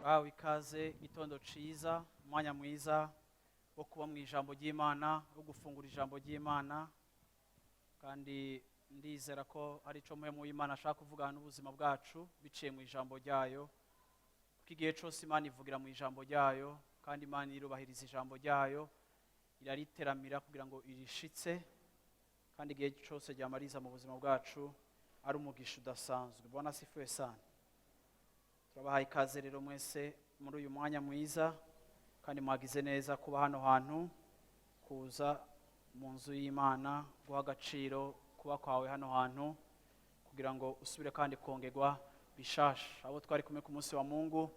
Bahawe ikaze. Igitondo ciza, umwanya mwiza wo kuba mu ijambo ry'Imana, wo gufungura ijambo ry'Imana. Kandi ndizera ko hari ico Mpwemu w'Imana ashaka kuvugana n'ubuzima bwacu biciye mu ijambo ryayo, kuko igihe cose Imana ivugira mu ijambo ryayo, kandi Imana irubahiriza ijambo ryayo, irariteramira kugira ngo irishitse. Kandi igihe cose ryamariza mu buzima bwacu ari umugisha udasanzwe. Bwana asifiwe sana. Turabahaye ikaze rero mwese muri uyu mwanya mwiza, kandi mwagize neza kuba hano hantu, kuza mu nzu y'Imana, guha agaciro kuba kwawe hano hantu kugira ngo usubire kandi kongerwa bishasha. Abo twari kumwe ku munsi wa Mungu,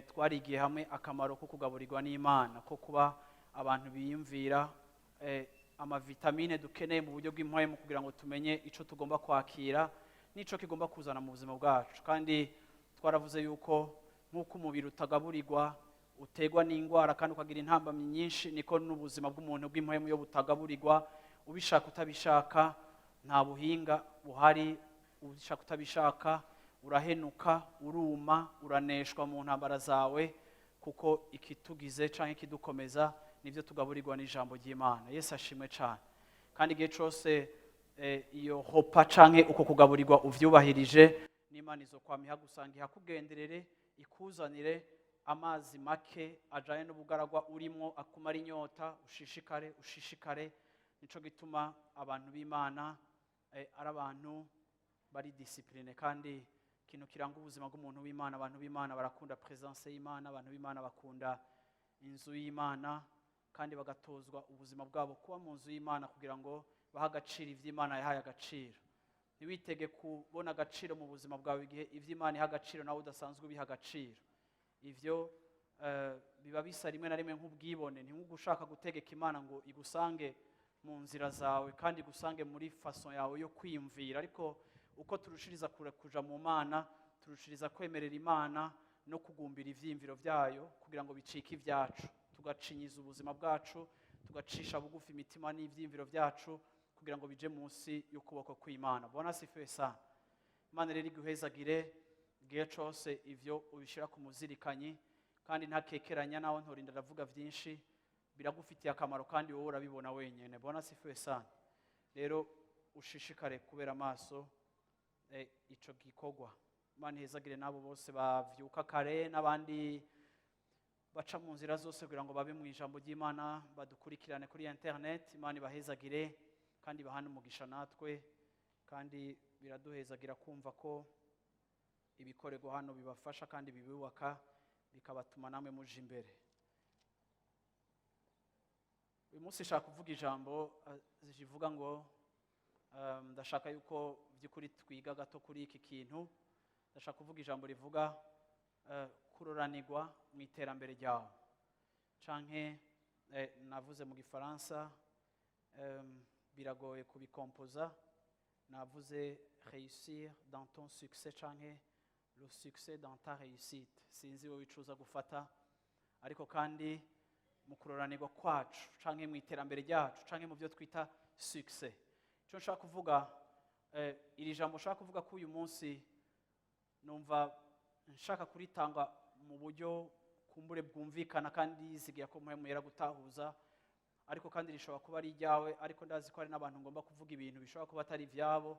twarigiye hamwe akamaro ko kugaburirwa n'Imana, ko kuba abantu biyumvira amavitamine dukeneye mu buryo bw'impwemu kugira ngo tumenye ico tugomba kwakira n'ico kigomba kuzana mu buzima bwacu. Kandi twaravuze yuko nk'uko umubiri utagaburirwa utegwa n'indwara kandi ukagira intambamyi nyinshi, niko n'ubuzima bw'umuntu bw'impwemu iyo butagaburirwa, ubishaka utabishaka, nta buhinga buhari, ubishaka utabishaka, urahenuka, uruma, uraneshwa mu ntambara zawe, kuko ikitugize canke ikidukomeza nivyo tugaburirwa n'ijambo ry'Imana. Yesu ashimwe cane. Kandi igihe cose iyo repas canke uko kugaburirwa uvyubahirije, n'Imana izokwama ihagusanga, ihakugenderere, ikuzanire amazi make ajanye n'ubugaragwa urimwo, akumara inyota, ushishikare, ushishikare. Nico gituma abantu b'Imana ari abantu bari discipline. Kandi ikintu kiranga ubuzima bw'umuntu w'Imana, abantu b'Imana barakunda présence y'Imana, abantu b'Imana bakunda inzu y'Imana, kandi bagatozwa ubuzima bwabo kuba mu nzu y'Imana kugira ngo bahe agaciro ivy'Imana yahaye agaciro. Ntiwitege kubona agaciro mu buzima bwawe igihe ivy'Imana iha agaciro nawe udasanzwe ubiha agaciro. Ivyo biba bisa rimwe na rimwe nk'ubwibone, ni nk'uko ushaka gutegeka Imana ngo igusange mu nzira zawe kandi igusange muri façon yawe yo kwiyumvira. Ariko uko turushiriza kure kuja mu Mana, turushiriza kwemerera Imana no kugumbira ivyiyumviro vyayo kugira ngo bicike ivyacu, tugacinyiza ubuzima bwacu, tugacisha bugufi imitima n'ivyiyumviro vyacu kugira ngo bije munsi y'ukuboko kw'Imana. Bwana asifiwe sana. Imana rero iguhezagire igihe cose ivyo ubishira ku muzirikanyi. Kandi ntakekeranya, nawe ntorinda ndavuga vyinshi, biragufitiye akamaro kandi wowe urabibona wenyene. Bwana asifiwe sana. Rero ushishikare kubera amaso ico gikorwa. Imana ihezagire n'abo bose bavyuka kare n'abandi baca mu nzira zose kugira ngo babe mu ijambo ry'Imana, badukurikirane kuri internet. Imana ibahezagire kandi bahane umugisha natwe. Kandi biraduhezagira kumva ko ibikorerwa hano bibafasha kandi bibubaka, bikabatuma namwe muja imbere. Uyu munsi nshaka kuvuga ijambo rivuga ngo ndashaka yuko by'ukuri twiga gato kuri iki kintu. Ndashaka kuvuga ijambo rivuga kuroranirwa mu iterambere ryawe, canke navuze mu Gifaransa, biragoye kubikompoza, navuze "réussir dans ton succès" canke "le succès dans ta réussite". Sinzi wowe wicuza gufata, ariko kandi mu kuroranirwa kwacu canke mu iterambere ryacu canke mu byo twita succès, icyo nshaka kuvuga, iri jambo nshaka kuvuga ko uyu munsi numva nshaka kuritanga mu buryo kumbure bwumvikana kandi yizigiye ko Mpwemu Yera gutahuza. Ariko kandi rishobora kuba ari iryawe, ariko ndazi ko hari n'abantu ngomba kuvuga ibintu bishobora kuba atari ibyabo,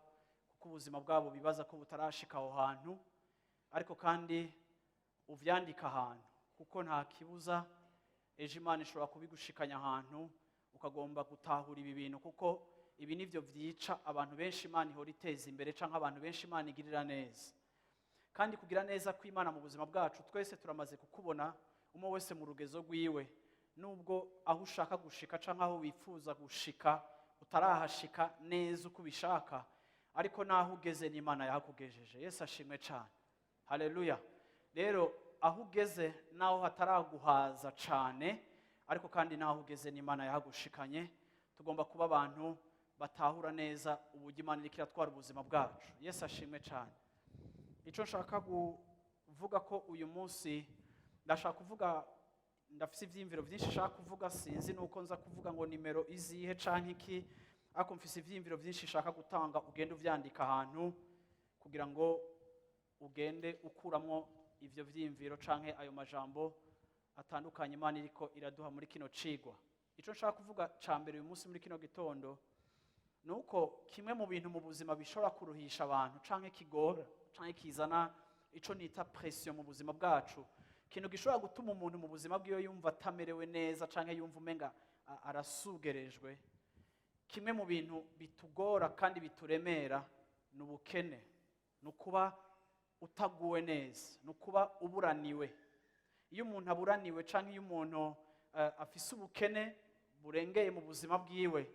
kuko ubuzima bwabo bibaza ko butarashika aho hantu. Ariko kandi uvyandika ahantu, kuko nta kibuza ejo Imana ishobora kubigushikanya ahantu ukagomba gutahura ibi bintu, kuko ibi nivyo vyica abantu benshi Imana ihora iteza imbere canke abantu benshi Imana igirira neza. Kandi kugira neza kw'Imana mu buzima bwacu twese turamaze kukubona, umwe wese mu rugezo rwiwe, nubwo aho ushaka gushika canke aho wifuza gushika utarahashika neza uko ubishaka, ariko naho ugeze n'Imana yahakugejeje. Yesu ashimwe cane, haleluya. Rero aho ugeze naho hataraguhaza cane, ariko kandi naho ugeze n'Imana yahagushikanye. Tugomba kuba abantu batahura neza uburyo Imana iriko iratwara ubuzima bwacu. Yesu ashimwe cane. Icyo nshaka kuvuga ko uyu munsi, ndashaka kuvuga, ndafise ivyiyumviro vyinshi nshaka kuvuga. Sinzi nuko nza kuvuga ngo nimero izihe canke iki, ariko mfise ivyiyumviro vyinshi nshaka gutanga. Ugende uvyandika ahantu kugira ngo ugende ukuramwo. ivyo vyiyumviro canke ayo majambo atandukanye Imana iriko iraduha muri kino cigwa. Ico nshaka kuvuga ca mbere uyu munsi muri kino gitondo ni uko kimwe mu bintu mu buzima bishobora kuruhisha abantu canke kigora canke kizana ico nita pression mu buzima bwacu, ikintu gishobora gutuma umuntu mu buzima bwiwe yumva atamerewe neza canke yumva umenga arasugerejwe, kimwe mu bintu bitugora kandi bituremera ni ubukene, ni ukuba utaguwe neza, ni ukuba uburaniwe. Iyo umuntu aburaniwe canke iyo umuntu afise ubukene burengeye mu buzima bwiwe,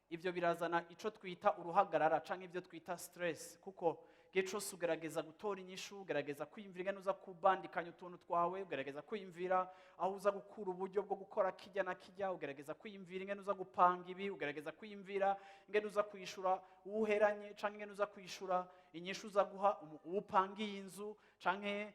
ivyo birazana ico twita uruhagarara canke ivyo twita stress, kuko igihe cose ugerageza gutora inyishu, ugerageza kwiyumvira ingene uza kubandikanya utuntu twawe, ugerageza kwiyumvira aho uza gukura uburyo bwo gukora kijya na kijya, ugerageza kwiyumvira ingene uza gupanga ibi, ugerageza kwiyumvira ingene uza kwishura uwuheranye canke ingene uza kwishura inyishu uza guha uwupangiye inzu canke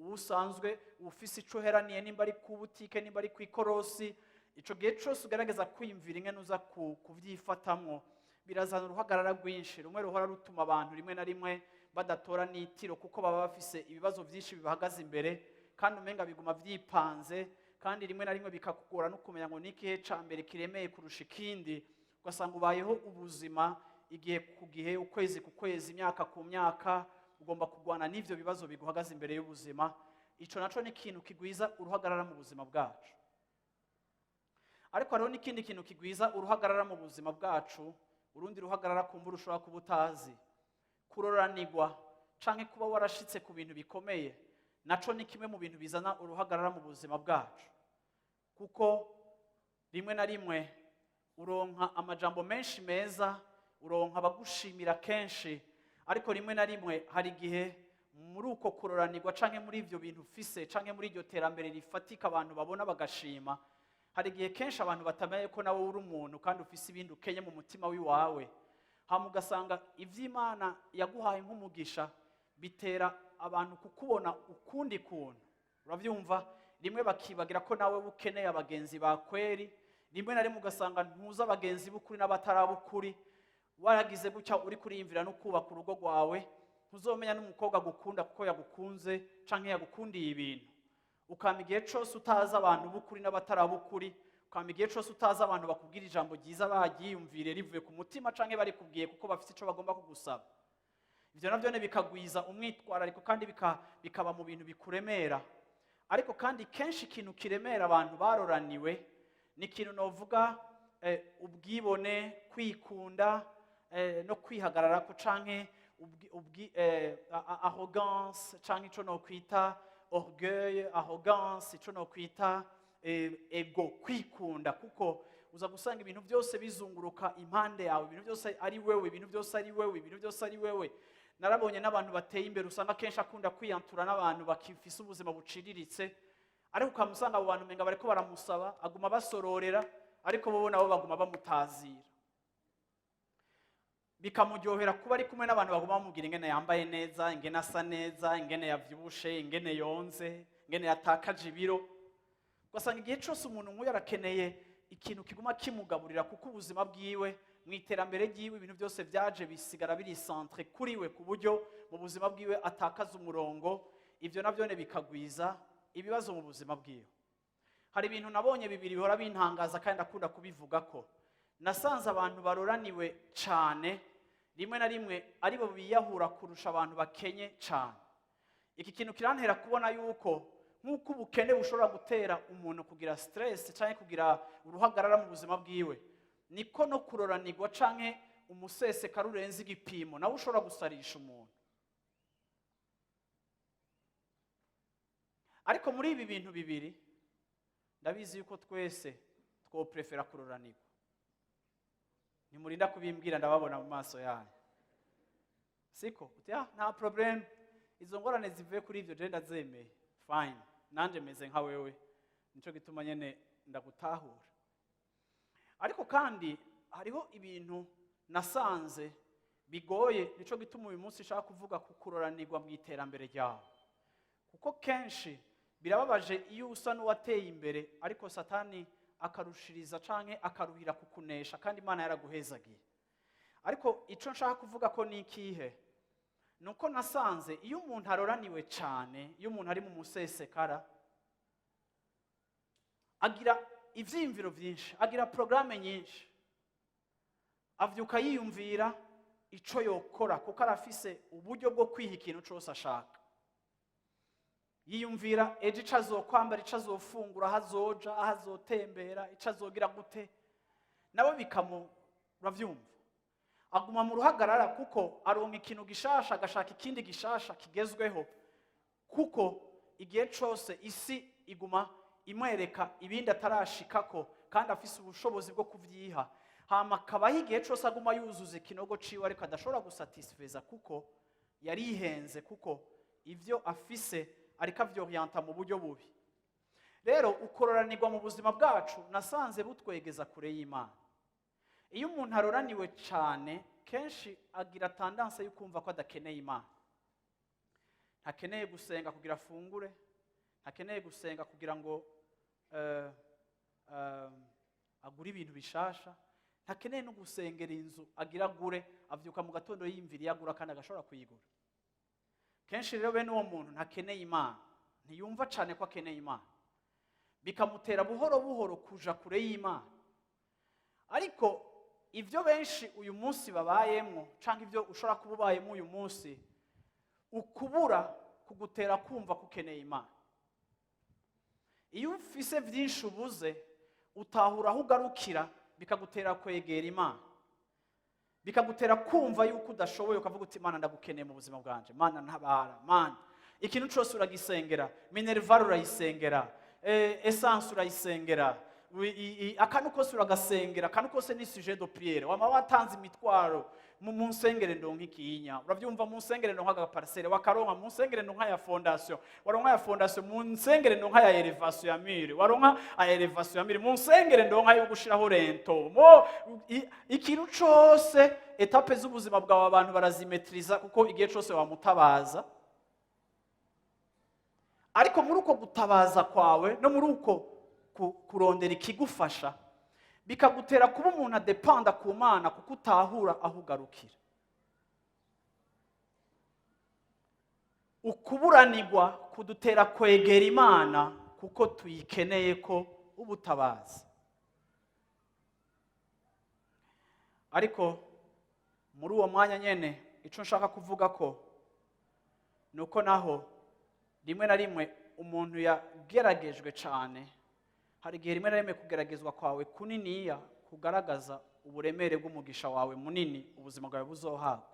uwusanzwe ufise ico uheraniye, nimba ari ku butike, nimba ari kw'ikorosi. Ico gihe cose ugerageza kwiyumvira ingene uza kuvyifatamwo, birazana uruhagarara rwinshi, rumwe ruhora rutuma abantu rimwe na rimwe badatora n'itiro, kuko baba bafise ibibazo vyinshi bibahagaze imbere kandi umenga biguma vyipanze, kandi rimwe na rimwe bikakugora no kumenya ngo ni ikihe ca mbere kiremeye kurusha ikindi. Ugasanga ubayeho ubuzima igihe ku gihe, ukwezi ku kwezi, imyaka ku myaka, ugomba kurwana n'ivyo bibazo biguhagaze imbere y'ubuzima. Ico naco ni ikintu kigwiza uruhagarara mu buzima bwacu. Ariko hariho n'ikindi kintu kigwiza uruhagarara mu buzima bwacu, urundi ruhagarara kumbura ushobora kuba utazi: kuroranirwa canke kuba warashitse ku bintu bikomeye. Naco ni kimwe mu bintu bizana uruhagarara mu buzima bwacu, kuko rimwe na rimwe uronka amajambo menshi meza, uronka abagushimira kenshi, ariko rimwe na rimwe hari igihe muri uko kuroranirwa canke muri ivyo bintu ufise canke muri iryo terambere rifatika abantu babona bagashima, hari igihe kenshi abantu batamenya ko nawe uri umuntu kandi ufise ibindi ukenye mu mutima w'iwawe. Hama ugasanga ivy'Imana yaguhaye nk'umugisha bitera abantu kukubona ukundi kuntu, uravyumva? Rimwe bakibagira ko nawe ukeneye abagenzi ba kweri. Rimwe na rimwe ugasanga ntuzi abagenzi b'ukuri n'abatarabukuri. Waragize gutya uri kuriyumvira no kubaka urugo rwawe, ntuzomenya n'umukobwa agukunda kuko yagukunze canke yagukundiye ibintu. Ukama igihe cose utazi abantu b'ukuri n'abatarabukuri, ukama igihe cose utazi abantu bakubwira ijambo ryiza baryiyumvire rivuye ku mutima canke barikubwiye kuko bafite ico bagomba kugusaba. Ivyo navyo ne bikagwiza umwitwarariko kandi bikaba mu bintu bikuremera. Ariko kandi kenshi ikintu kiremera abantu baroraniwe ni ikintu novuga ubwibone, kwikunda no kwihagararako canke arrogance, canke ico nokwita orgueil, arrogance, ico nokwita ego, kwikunda, kuko uza gusanga ibintu byose bizunguruka impande yawe, ibintu byose ari wewe, ibintu byose ari wewe, ibintu byose ari wewe. Narabonye n'abantu bateye imbere usanga kenshi akunda kwiyantura n'abantu bakifise ubuzima buciriritse, ariko ukamusanga abo bantu umenga bariko baramusaba, aguma basororera, ariko bo nabo baguma bamutazira. Bikamuryohera kuba ari kumwe n'abantu baguma bamubwira ingene yambaye neza, ingene asa neza, ingene yavyibushe, ingene yonze, ingene yatakaje ibiro. Ugasanga igihe cyose umuntu nk'uyu arakeneye ikintu kiguma kimugaburira, kuko ubuzima bwiwe mu iterambere ryiwe ibintu byose byaje bisigara biri centré kuri we, ku buryo mu buzima bwiwe atakaza umurongo. Ibyo nabyo bikagwiza ibibazo mu buzima bwiwe. Hari ibintu nabonye bibiri bihora bintangaza kandi ndakunda kubivuga, ko nasanze abantu baroraniwe cyane rimwe na rimwe aribo biyahura kurusha abantu bakenye cyane. Iki kintu kirantera kubona yuko nk'uko ubukene bushobora gutera umuntu kugira stress cyangwa kugira uruhagarara mu buzima bwiwe, niko no kuroranirwa canke umusesekara urenze igipimo nawe ushobora gusarisha umuntu. Ariko muri ibi bintu bibiri ndabizi yuko twese twoprefera kuroranirwa. Ntimurinda kubimbwira, ndababona mu maso yanyu, siko? Uti ah, nta problème, izo ngorane zivuye kuri ivyo je ndazemeye, fine, nanje meze nka wewe, nico gituma nyene ndagutahura. Ariko kandi hariho ibintu nasanze bigoye, nico gituma uyu munsi nshaka kuvuga ku kuroranirwa mu iterambere ryawe, kuko kenshi birababaje iyo usa n'uwateye imbere ariko Satani akarushiriza canke akaruhira kukunesha kandi Imana yaraguhezagiye. Ariko ico nshaka kuvuga ko ni ikihe? Nuko nasanze iyo umuntu aroraniwe cyane, iyo umuntu ari mu musesekara, agira ivyiyumviro vyinshi, agira porogaramu nyinshi, avyuka yiyumvira ico yokora, kuko arafise uburyo bwo kwiha ikintu cose ashaka. Yiyumvira ejo ico azokwambara, ico azofungura, aho azoja, aho azotembera, ico azogira gute, nabo bikamu, uravyumva, aguma mu ruhagarara, kuko aronka ikintu gishasha agashaka ikindi gishasha kigezweho, kuko igihe cose isi iguma imwereka ibindi atarashikako kandi afise ubushobozi bwo kuvyiha. Hama akabaho igihe cose aguma yuzuza ikinogo ciwe, ariko adashobora gusatisfeza, kuko yarihenze, kuko ivyo afise ariko avyoriyanta mu buryo bubi. Rero ukororanirwa mu buzima bwacu nasanze butwegeza kure y'Imana. Iyo umuntu aroraniwe cyane, kenshi agira tendance yo kumva ko adakeneye Imana, ntakeneye gusenga kugira afungure, ntakeneye gusenga kugira ngo agure ibintu bishasha, ntakeneye no gusengera inzu agira agure. Avyuka mu gatondo yiyumvira iyo agura kandi agashobora kuyigura. Kenshi rero bene uwo muntu ntakeneye Imana, ntiyumva cyane ko akeneye Imana, bikamutera buhoro buhoro kuja kure y'Imana. Ariko ibyo benshi uyu munsi babayemwo, cyangwa ibyo ushobora kuba ubayemo uyu munsi, ukubura kugutera kumva ko ukeneye Imana. Iyo ufise byinshi ubuze, utahura aho ugarukira, bikagutera kwegera Imana, bikagutera kumva yuko udashoboye, ukavuga uti: "Imana, ndagukeneye mu buzima bwanje. Mana, ntabara. Mana." Ikintu cyose uragisengera: minerval urayisengera, essence urayisengera, akantu kose uragasengera, akantu kose ni sujet de prière. Wama watanze imitwaro: mu nsengere ndonka ikinya, urabyumva, mu nsengere ndonka agaparcelle, wakaronka; mu nsengere ndonka ya fondation, waronka ya fondation; mu nsengere ndonka ya élévation ya mur, waronka ya élévation ya mur; mu nsengere ndonka yo gushiraho linteau. Mo ikintu cose, étapes z'ubuzima bwawe abantu barazimetriza, kuko igihe cose wamutabaza. Ariko muri uko gutabaza kwawe no muri uko kurondera ikigufasha, bikagutera kuba umuntu adepanda ku Mana, kuko utahura aho ugarukira. Ukuburanirwa kudutera kwegera Imana, kuko tuyikeneye ko ubutabazi. Ariko muri uwo mwanya nyene, ico nshaka kuvuga ko nuko naho rimwe na rimwe umuntu yageragejwe cyane, hari igihe rimwe na rimwe kugeragezwa kwawe kuniniya kugaragaza uburemere bw'umugisha wawe munini ubuzima bwawe buzohabwa.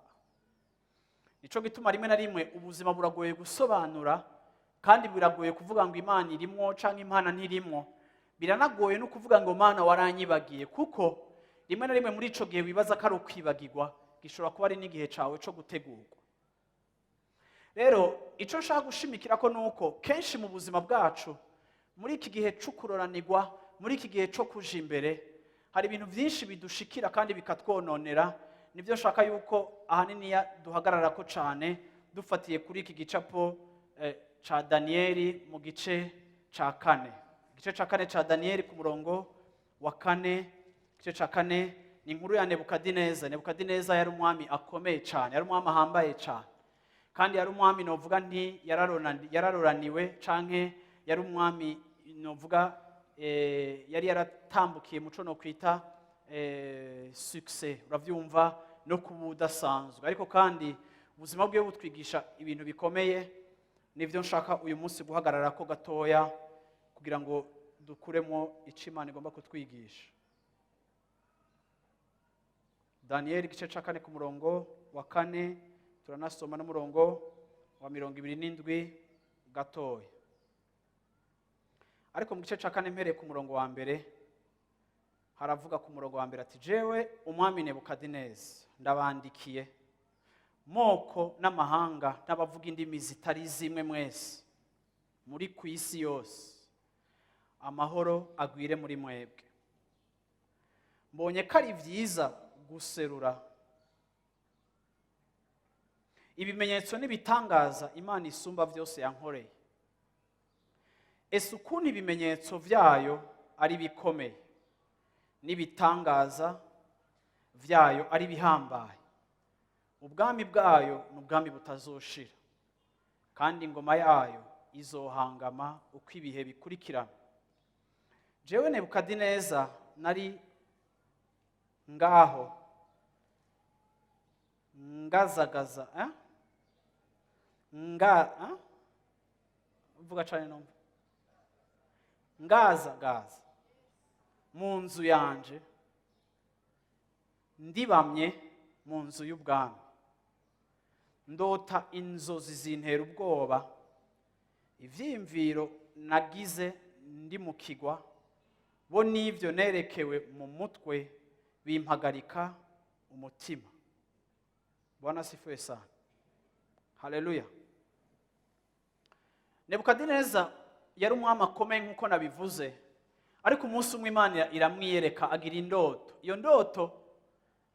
Nico gituma rimwe na rimwe ubuzima buragoye gusobanura, kandi biragoye kuvuga ngo Imana irimwo canke Imana ntirimwo. Biranagoye no kuvuga ngo: "Mana, waranyibagiye", kuko rimwe na rimwe muri ico gihe wibaza ko ari ukwibagirwa, gishobora kuba ari n'igihe cawe co gutegurwa. Rero ico nshaka gushimikira ko nuko kenshi mu buzima bwacu, muri iki gihe co kuroranirwa, muri iki gihe co kuja imbere, hari ibintu byinshi bidushikira kandi bikatwononera. Nibyo nshaka yuko ahanini duhagarara ko cyane, dufatiye kuri iki gicapo ca Daniyeli mu gice ca kane. Igice ca kane ca Daniyeli, ku murongo wa kane. Igice ca kane ni inkuru ya Nebukadineza. Nebukadineza yari umwami akomeye cyane, yari umwami ahambaye cyane, kandi yari umwami novuga nti yararoraniwe, canke yari umwami novuga yari yaratambukiye muco no kwita succès, uravyumva, no kuba udasanzwe. Ariko kandi ubuzima bwiwe butwigisha ibintu bikomeye. Nivyo nshaka uyu munsi guhagarara ko gatoya, kugira ngo dukuremo ico Imana igomba kutwigisha. Daniyeli igice ca kane, ku murongo wa kane, turanasoma n'umurongo wa 27 gatoya. Ariko mu gice ca kane, mpereye ku murongo wa mbere, haravuga ku murongo wa mbere ati: "Jewe umwami Nebukadineza ndabandikiye, moko n'amahanga n'abavuga indimi zitari zimwe mwese muri ku isi yose, amahoro agwire muri mwebwe. Mbonye ko ari byiza guserura ibimenyetso n'ibitangaza Imana isumba byose yankoreye. Ese ukuntu ibimenyetso byayo ari bikomeye n'ibitangaza byayo ari bihambaye!" Ubwami bwayo ni ubwami butazoshira, kandi ingoma yayo izohangama uko ibihe bikurikirana. Jewe Nebukadineza nari ngaho ngazagaza, eh? Nga, eh? Vuga cyane numva. Ngazagaza mu nzu yanje, ndibamye mu nzu y'ubwami, ndota inzozi zintera ubwoba. Ivyiyumviro nagize ndi mu kigwa bo n'ivyo nerekewe mu mutwe bimpagarika umutima. Bwana asifiwe sana, haleluya. Nebukadineza yari umwami akomeye nk'uko nabivuze, ariko umunsi umwe Imana iramwiyereka, agira indoto. Iyo ndoto,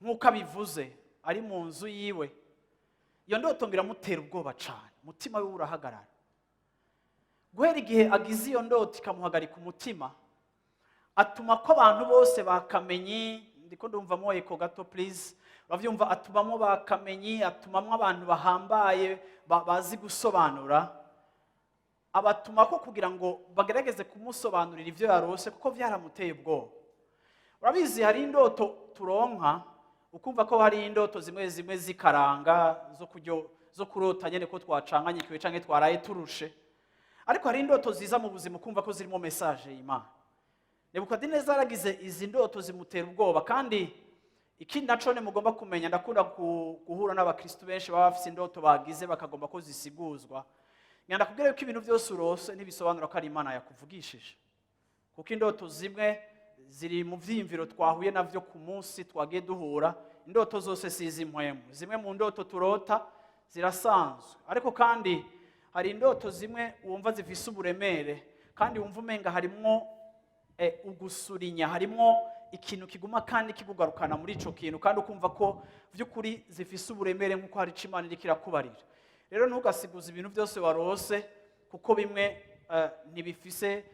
nk'uko abivuze, ari mu nzu yiwe, iyo ndoto ngo iramutera ubwoba cyane, umutima we urahagarara. Guhera igihe agize iyo ndoto ikamuhagarika umutima, atuma ko abantu bose bakamenyi, ndiko ndumvamo eko gato, please, urabyumva, atumamo bakamenyi, atumamo abantu bahambaye bazi gusobanura, abatuma ko kugira ngo bagerageze kumusobanurira ibyo yarose, kuko byaramuteye ubwoba. Urabizi, hari indoto turonka ukumva ko hari indoto zimwe zimwe z'ikaranga zo kuryo, zo kurota nyene ko twacanganyikiwe canke twaraye turushe, ariko hari indoto ziza mu buzima ukumva ko zirimo message y'Imana. Nebukadineza yaragize izi ndoto zimutera ubwoba. Kandi ikindi naco ne mugomba kumenya, ndakunda guhura n'abakristu benshi baba bafise indoto bagize bakagomba ko zisiguzwa. Ngenda kubwira yuko ibintu byose urose ntibisobanura ko ari Imana yakuvugishije, kuko indoto zimwe ziri mu vyiyumviro twahuye navyo ku munsi twagiye duhura. Indoto zose si iz'impwemu. Zimwe mu ndoto turota zirasanzwe, ariko kandi hari indoto zimwe wumva zifise uburemere, kandi wumva umenga harimwo ugusurinya, harimwo ikintu kiguma kandi kikugarukana muri ico kintu, kandi ukumva ko vy'ukuri zifise uburemere, nk'uko hari ico Imana iriko irakubarira. Rero ntugasiguze ibintu byose warose, kuko bimwe ntibifise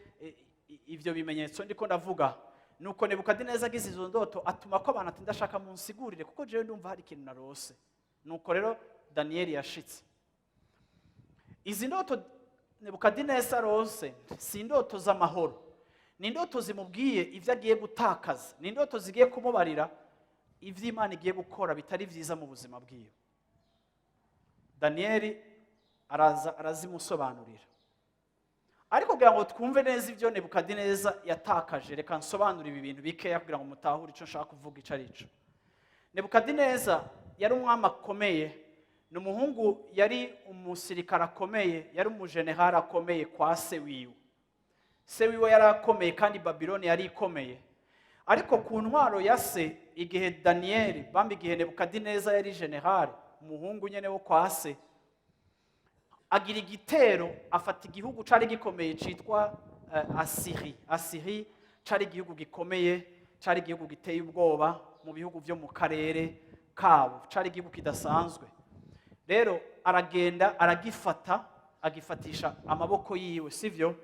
ivyo bimenyetso ndiko ndavuga. Nuko Nebukadineza agize izo ndoto, atuma ko abantu ati: "Ndashaka munsigurire, kuko jewe ndumva hari ikintu narose." Nuko rero Daniyeli yashitse. Izi ndoto Nebukadineza arose si indoto z'amahoro, ni indoto zimubwiye ibyo agiye gutakaza, ni indoto zigiye kumubarira ibyo Imana igiye gukora bitari byiza mu buzima bwiwe. Daniyeli araza arazimusobanurira. Ariko kugira ngo twumve neza ibyo Nebukadineza yatakaje, reka nsobanure ibi bintu bikeya kugira ngo mutahure icyo nshaka kuvuga icyo ari cyo. Nebukadineza yari umwami akomeye, ni umuhungu, yari umusirikare akomeye, yari umujenerali akomeye kwa se wiwe. Se wiwe yari akomeye kandi Babiloni yari ikomeye. Ariko ku ntwaro ya se, igihe Daniyeli bamba, igihe Nebukadineza yari generale, umuhungu nyene wo kwa se agira igitero, afata igihugu cari gikomeye citwa Asiri. Asiri cari igihugu gikomeye, cari igihugu giteye ubwoba mu bihugu vyo mu karere kabo, cari igihugu kidasanzwe. Rero aragenda aragifata, agifatisha amaboko yiwe, sivyo?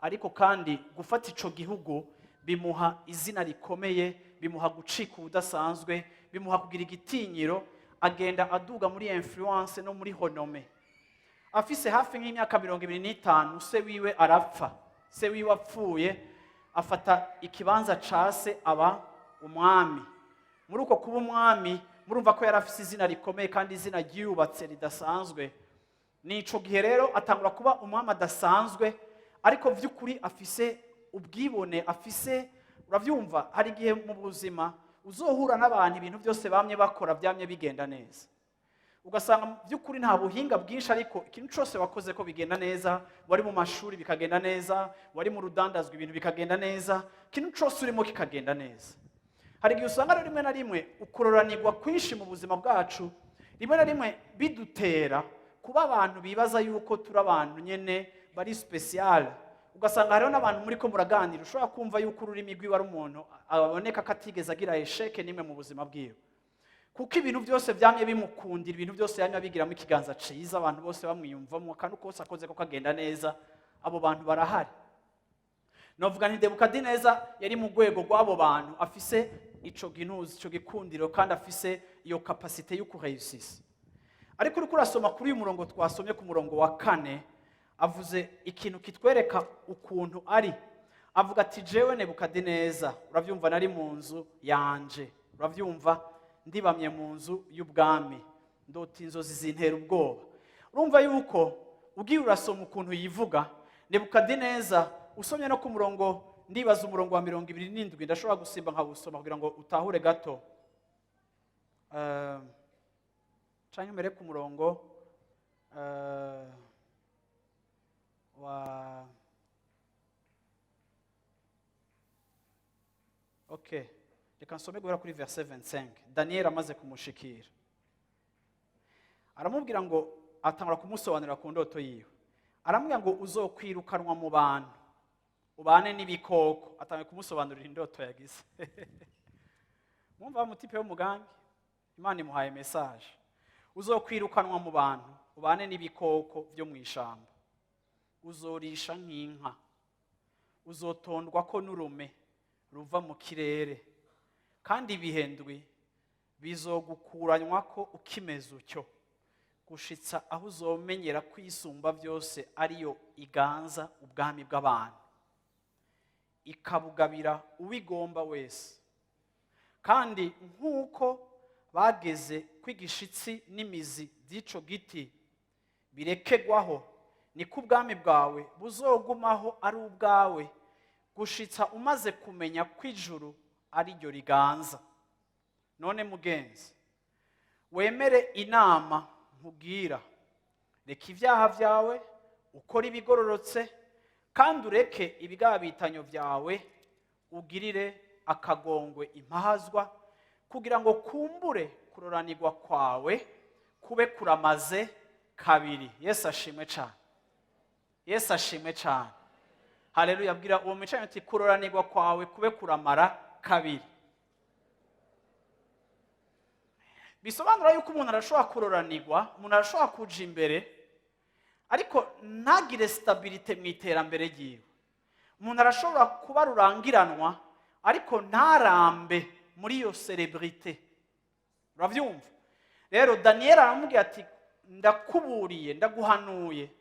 Ariko kandi gufata ico gihugu bimuha izina rikomeye, bimuha gucika ubudasanzwe, bimuha kugira igitinyiro. Agenda aduga muri influence no muri renommée. Afise hafi nk'imyaka 25, se wiwe arapfa. Se wiwe apfuye, afata ikibanza ca se, aba umwami. Muri uko kuba umwami, murumva ko yari afise izina rikomeye kandi izina ryubatse ridasanzwe. Nico gihe rero atangura kuba umwami adasanzwe, ariko vy'ukuri afise ubwibone, afise, uravyumva, hari igihe mu buzima uzohura n'abantu ibintu byose bamye bakora byamye bigenda neza, ugasanga mu by'ukuri nta buhinga bwinshi, ariko ikintu cyose wakoze ko bigenda neza. Wari mu mashuri bikagenda neza, wari mu rudandazwa ibintu bikagenda neza, ikintu cyose urimo kikagenda neza. Hari igihe usanga rero rimwe na rimwe ukuroranirwa kwinshi mu buzima bwacu rimwe na rimwe bidutera kuba abantu bibaza yuko turi abantu nyene bari spécial. Ugasanga hariho n'abantu muri ko muraganira, ushobora kumva yuko ururimi rwiwe ari umuntu aboneka ko atigeze agira échec n'imwe mu buzima bwiwe, kuko ibintu byose byamye bimukundira, ibintu byose yamye abigiramo ikiganza ciza, abantu bose bamwiyumvamo, akantu kose akoze ko kagenda neza. Abo bantu barahari. Novuga nti Nebukadineza yari mu rwego rw'abo bantu, afise ico ginuzi, ico gikundiro, kandi afise iyo capacité yo kureyusisa. Ariko uriko urasoma kuri uyu murongo twasomye, ku murongo wa 4, avuze ikintu kitwereka ukuntu ari. Avuga ati: "Jewe Nebukadineza," urabyumva, "nari mu nzu yanje," urabyumva, "ndibamye mu nzu y'ubwami, ndota inzozi zintera ubwoba." Urumva yuko ugiye urasoma ukuntu yivuga Nebukadineza, usomye no ku murongo, ndibaza umurongo wa 27, ndashobora gusimba nkawusoma kugira ngo utahure gato. Canke mbere ku murongo wa, okay, reka nsome guhera kuri verset 25. Daniel amaze kumushikira aramubwira ngo, atangura kumusobanurira ku ndoto yiwe, aramubwira ngo: "Uzokwirukanwa mu bantu, ubane n'ibikoko." Atangiye kumusobanurira indoto yagize. Mwumva mu type w'umugangi, Imana imuhaye message: "Uzokwirukanwa mu bantu, ubane n'ibikoko byo mu ishamba, uzorisha nk'inka, uzotondwa ko n'urume ruva mu kirere, kandi ibihendwi bizogukuranywa ko ukimeze utyo, gushitsa aho uzomenyera ko Isumba byose ariyo iganza ubwami bw'abantu, ikabugabira uwigomba wese. Kandi nk'uko bageze kw'igishitsi n'imizi by'ico giti birekegwaho, niko ubwami bwawe buzogumaho ari ubwawe, gushitsa umaze kumenya ko ijuru ari ryo riganza. None mugenzi, wemere inama nkubwira: reka ibyaha byawe, ukore ibigororotse, kandi ureke ibigabitanyo byawe, ugirire akagongwe impahazwa, kugira ngo kumbure kuroranirwa kwawe kube kuramaze kabiri." Yesu ashimwe cyane, Yesu ashimwe cyane, haleluya. Abwira uwo mwicanyi ati: "Kuroranirwa kwawe kube kuramara kabiri." Bisobanura yuko umuntu arashobora kuroranirwa, umuntu arashobora kuja imbere, ariko ntagire stabilité mu iterambere ryiwe. Umuntu arashobora kuba rurangiranwa, ariko ntarambe muri iyo célébrité, urabyumva? Rero Daniyeli aramubwira ati: "Ndakuburiye, ndaguhanuye,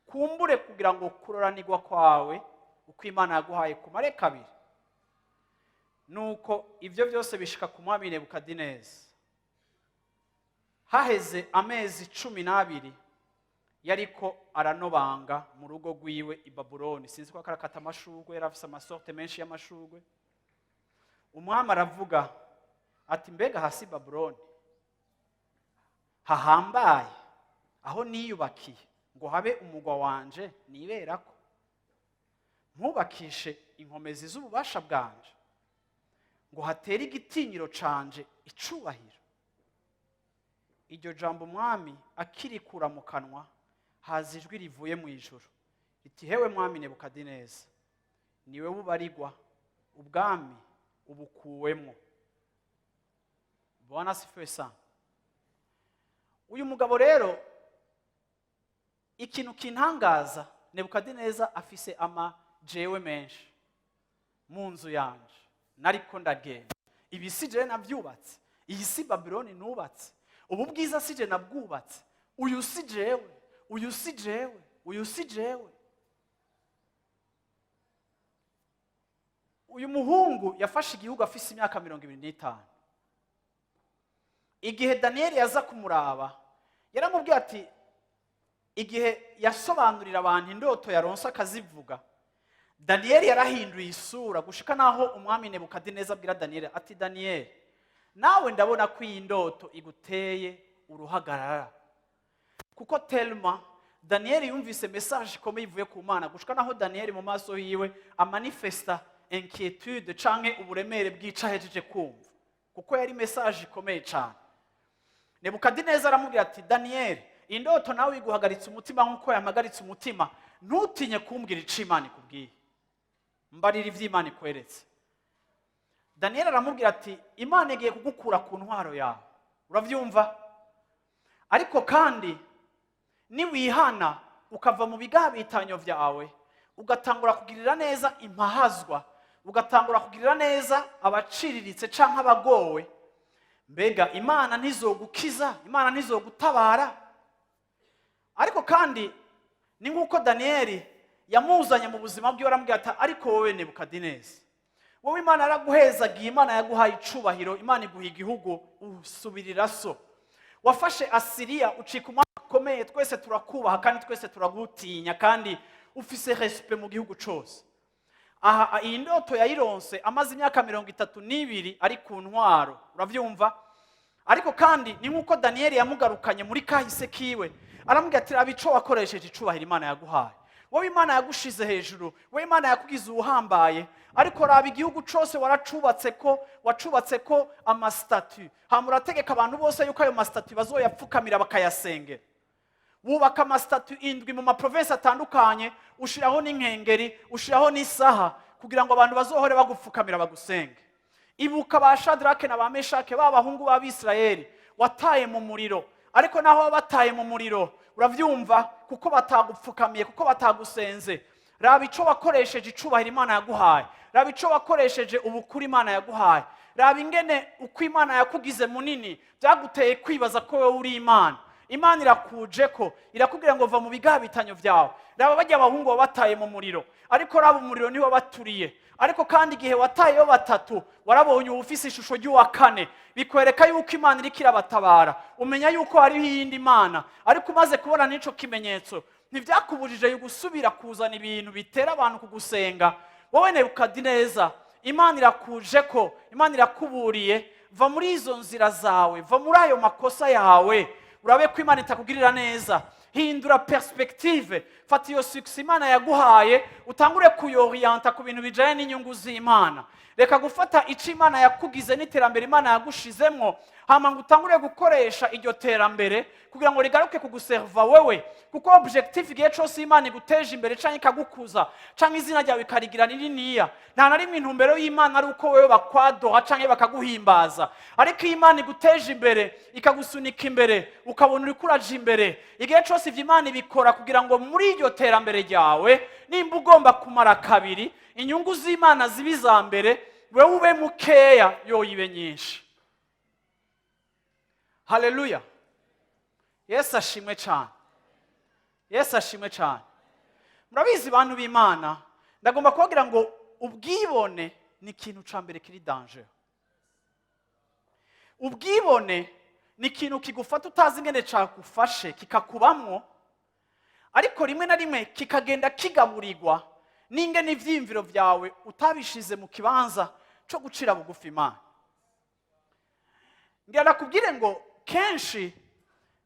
kumbure kugira ngo kuroranirwa kwawe uko Imana yaguhaye kumare kabiri." Nuko ibyo byose bishika ku mwami Nebukadineza. Haheze amezi 12 yariko aranobanga mu rugo rwiwe i Babuloni. Sinzi ko akarakata amashurwe, yari afise ama sortes menshi y'amashurwe. Umwami aravuga ati: "Mbega hasi Babuloni hahambaye, aho niyubakiye ngo habe umugwa wanje niberako, mpubakishe inkomezi z'ububasha bwanje, ngo hatere igitinyiro canje icubahiro?" Iryo jambo umwami akirikura mu kanwa, haza ijwi rivuye mu ijuru riti: "Hewe mwami Nebukadineza, niwe bubarigwa, ubwami ubukuwemo." Bwana asifiwe sana. Uyu mugabo rero, ikintu kintangaza, Nebukadineza afise ama jewe menshi: "Mu nzu yanje nariko ndagenda, ibi si jewe navyubatse, iyi si Babiloni nubatse, ubu bwiza si je nabwubatse, uyu si jewe, uyu si jewe, uyu si jewe." Uyu muhungu yafashe igihugu afise imyaka 25. Igihe Daniyeli yaza kumuraba, yaramubwiye ati, igihe yasobanurira abantu indoto yaronse akazivuga, Daniyeli yarahinduye isura, gushika naho umwami Nebukadineza abwira Daniyeli ati: "Daniyeli, nawe ndabona ko iyi ndoto iguteye uruhagarara." Kuko telma Daniyeli yumvise message ikomeye ivuye ku Mana, gushika naho Daniyeli mu maso yiwe amanifesta inquiétude canke uburemere bw'ico ahejeje kumva, kuko yari message ikomeye cane. Nebukadineza aramubwira ati: "Daniyeli, indoto nawe iguhagaritse umutima nk'uko yampagaritse umutima. Ntutinye kumbwira ico Imana ikubwiye, mbarira ivyo Imana ikweretse." Daniyeli aramubwira ati: "Imana igiye kugukura ku ntwaro yawe," uravyumva, "ariko kandi niwihana ukava mu bigabitanyo vyawe, ugatangura kugirira neza impahazwa, ugatangura kugirira neza abaciriritse canke abagowe, mbega Imana ntizogukiza? Imana ntizogutabara?" Ariko kandi ni nk'uko Daniyeli yamuzanye mu buzima bwiwe, aramubwira ati: "Ariko wowe Nebukadineza, wowe Imana yaraguhezagiye, Imana yaguhaye icubahiro, Imana iguha igihugu, usubirira so, wafashe Asiriya, ucika umwami ukomeye, twese turakubaha kandi twese turagutinya, kandi ufise respect mu gihugu cose." Aha iyi ndoto yayironse amaze imyaka 32 ari ku ntwaro, uravyumva? Ariko kandi ni nk'uko Daniyeli yamugarukanye muri kahise kiwe, aramubwira ati: "Raba ico wakoresheje icubahiro Imana yaguhaye. Wowe Imana yagushize hejuru, wowe Imana yakugize uwuhambaye, ariko raba igihugu cose waracubatse ko, wacubatse ko ama statues, hama urategeka abantu bose yuko ayo ma statues bazoyapfukamira, bakayasengera. Wubaka ama statues 7 mu ma provinces atandukanye, ushiraho n'inkengeri, ushiraho n'isaha, kugira ngo abantu bazohore bagupfukamira, bagusenge. Ibuka ba Shadrake na ba Meshake, ba bahungu b'Abisirayeli wataye mu muriro. Ariko naho baba bataye mu muriro, uravyumva, kuko batagupfukamiye, kuko batagusenze, raba ico wakoresheje icubahiro Imana yaguhaye, raba ico wakoresheje ubukuru Imana yaguhaye, raba ingene uko Imana yakugize munini byaguteye kwibaza ko wowe uri Imana. Imana irakuje ko irakubwira ngo va mu bigabitanyo byawe. Raba bajya abahungu wabataye mu muriro, ariko raba umuriro niwo wabaturiye. Ariko kandi igihe watayeyo batatu, warabonye uba ufise ishusho ry'uwa kane, bikwereka yuko Imana iriko irabatabara, umenya yuko hariho iyindi mana. Ariko umaze kubona n'ico kimenyetso, ntibyakubujije gusubira kuzana ibintu bitera abantu kugusenga. Wowe Nebukadineza, Imana irakuje ko, Imana irakuburiye: va muri izo nzira zawe, va muri ayo makosa yawe, urabe ko Imana itakugirira neza. Hindura perspective, fata iyo succès Imana yaguhaye, utangure kuyoriyanta ku bintu bijyanye n'inyungu z'Imana. Reka gufata icyo Imana yakugize n'iterambere Imana yagushizemwo, hama ngo utangure gukoresha iryo terambere kugira ngo rigaruke kuguseriva wewe, kuko objectif igihe cyose Imana iguteje imbere cyangwa ikagukuza cyangwa izina ryawe ikarigira rininiya, nta na rimwe intumbero y'Imana ari uko wewe bakwadoha cyangwa bakaguhimbaza. Ariko iyo Imana iguteje imbere, ikagusunika imbere, ukabona uriko uraja imbere, igihe cyose ivyo Imana ibikora kugira ngo muri iryo terambere ryawe, nimba ugomba kumara kabiri, inyungu z'Imana zibe iza mbere, wewe ube mukeya, yoyibe nyinshi. Haleluya! Yesu ashimwe cyane, Yesu ashimwe cyane. Murabizi bantu b'Imana, ndagomba kubabwira ngo ubwibone ni ikintu cya mbere kiri danger. Ubwibone ni ikintu kigufata utazi ingene cyagufashe, kikakubamwo, ariko rimwe na rimwe kikagenda kigaburirwa n'ingene ivyiyumviro byawe utabishize mu kibanza cyo gucira bugufi Imana. Ngira nakubwire ngo kenshi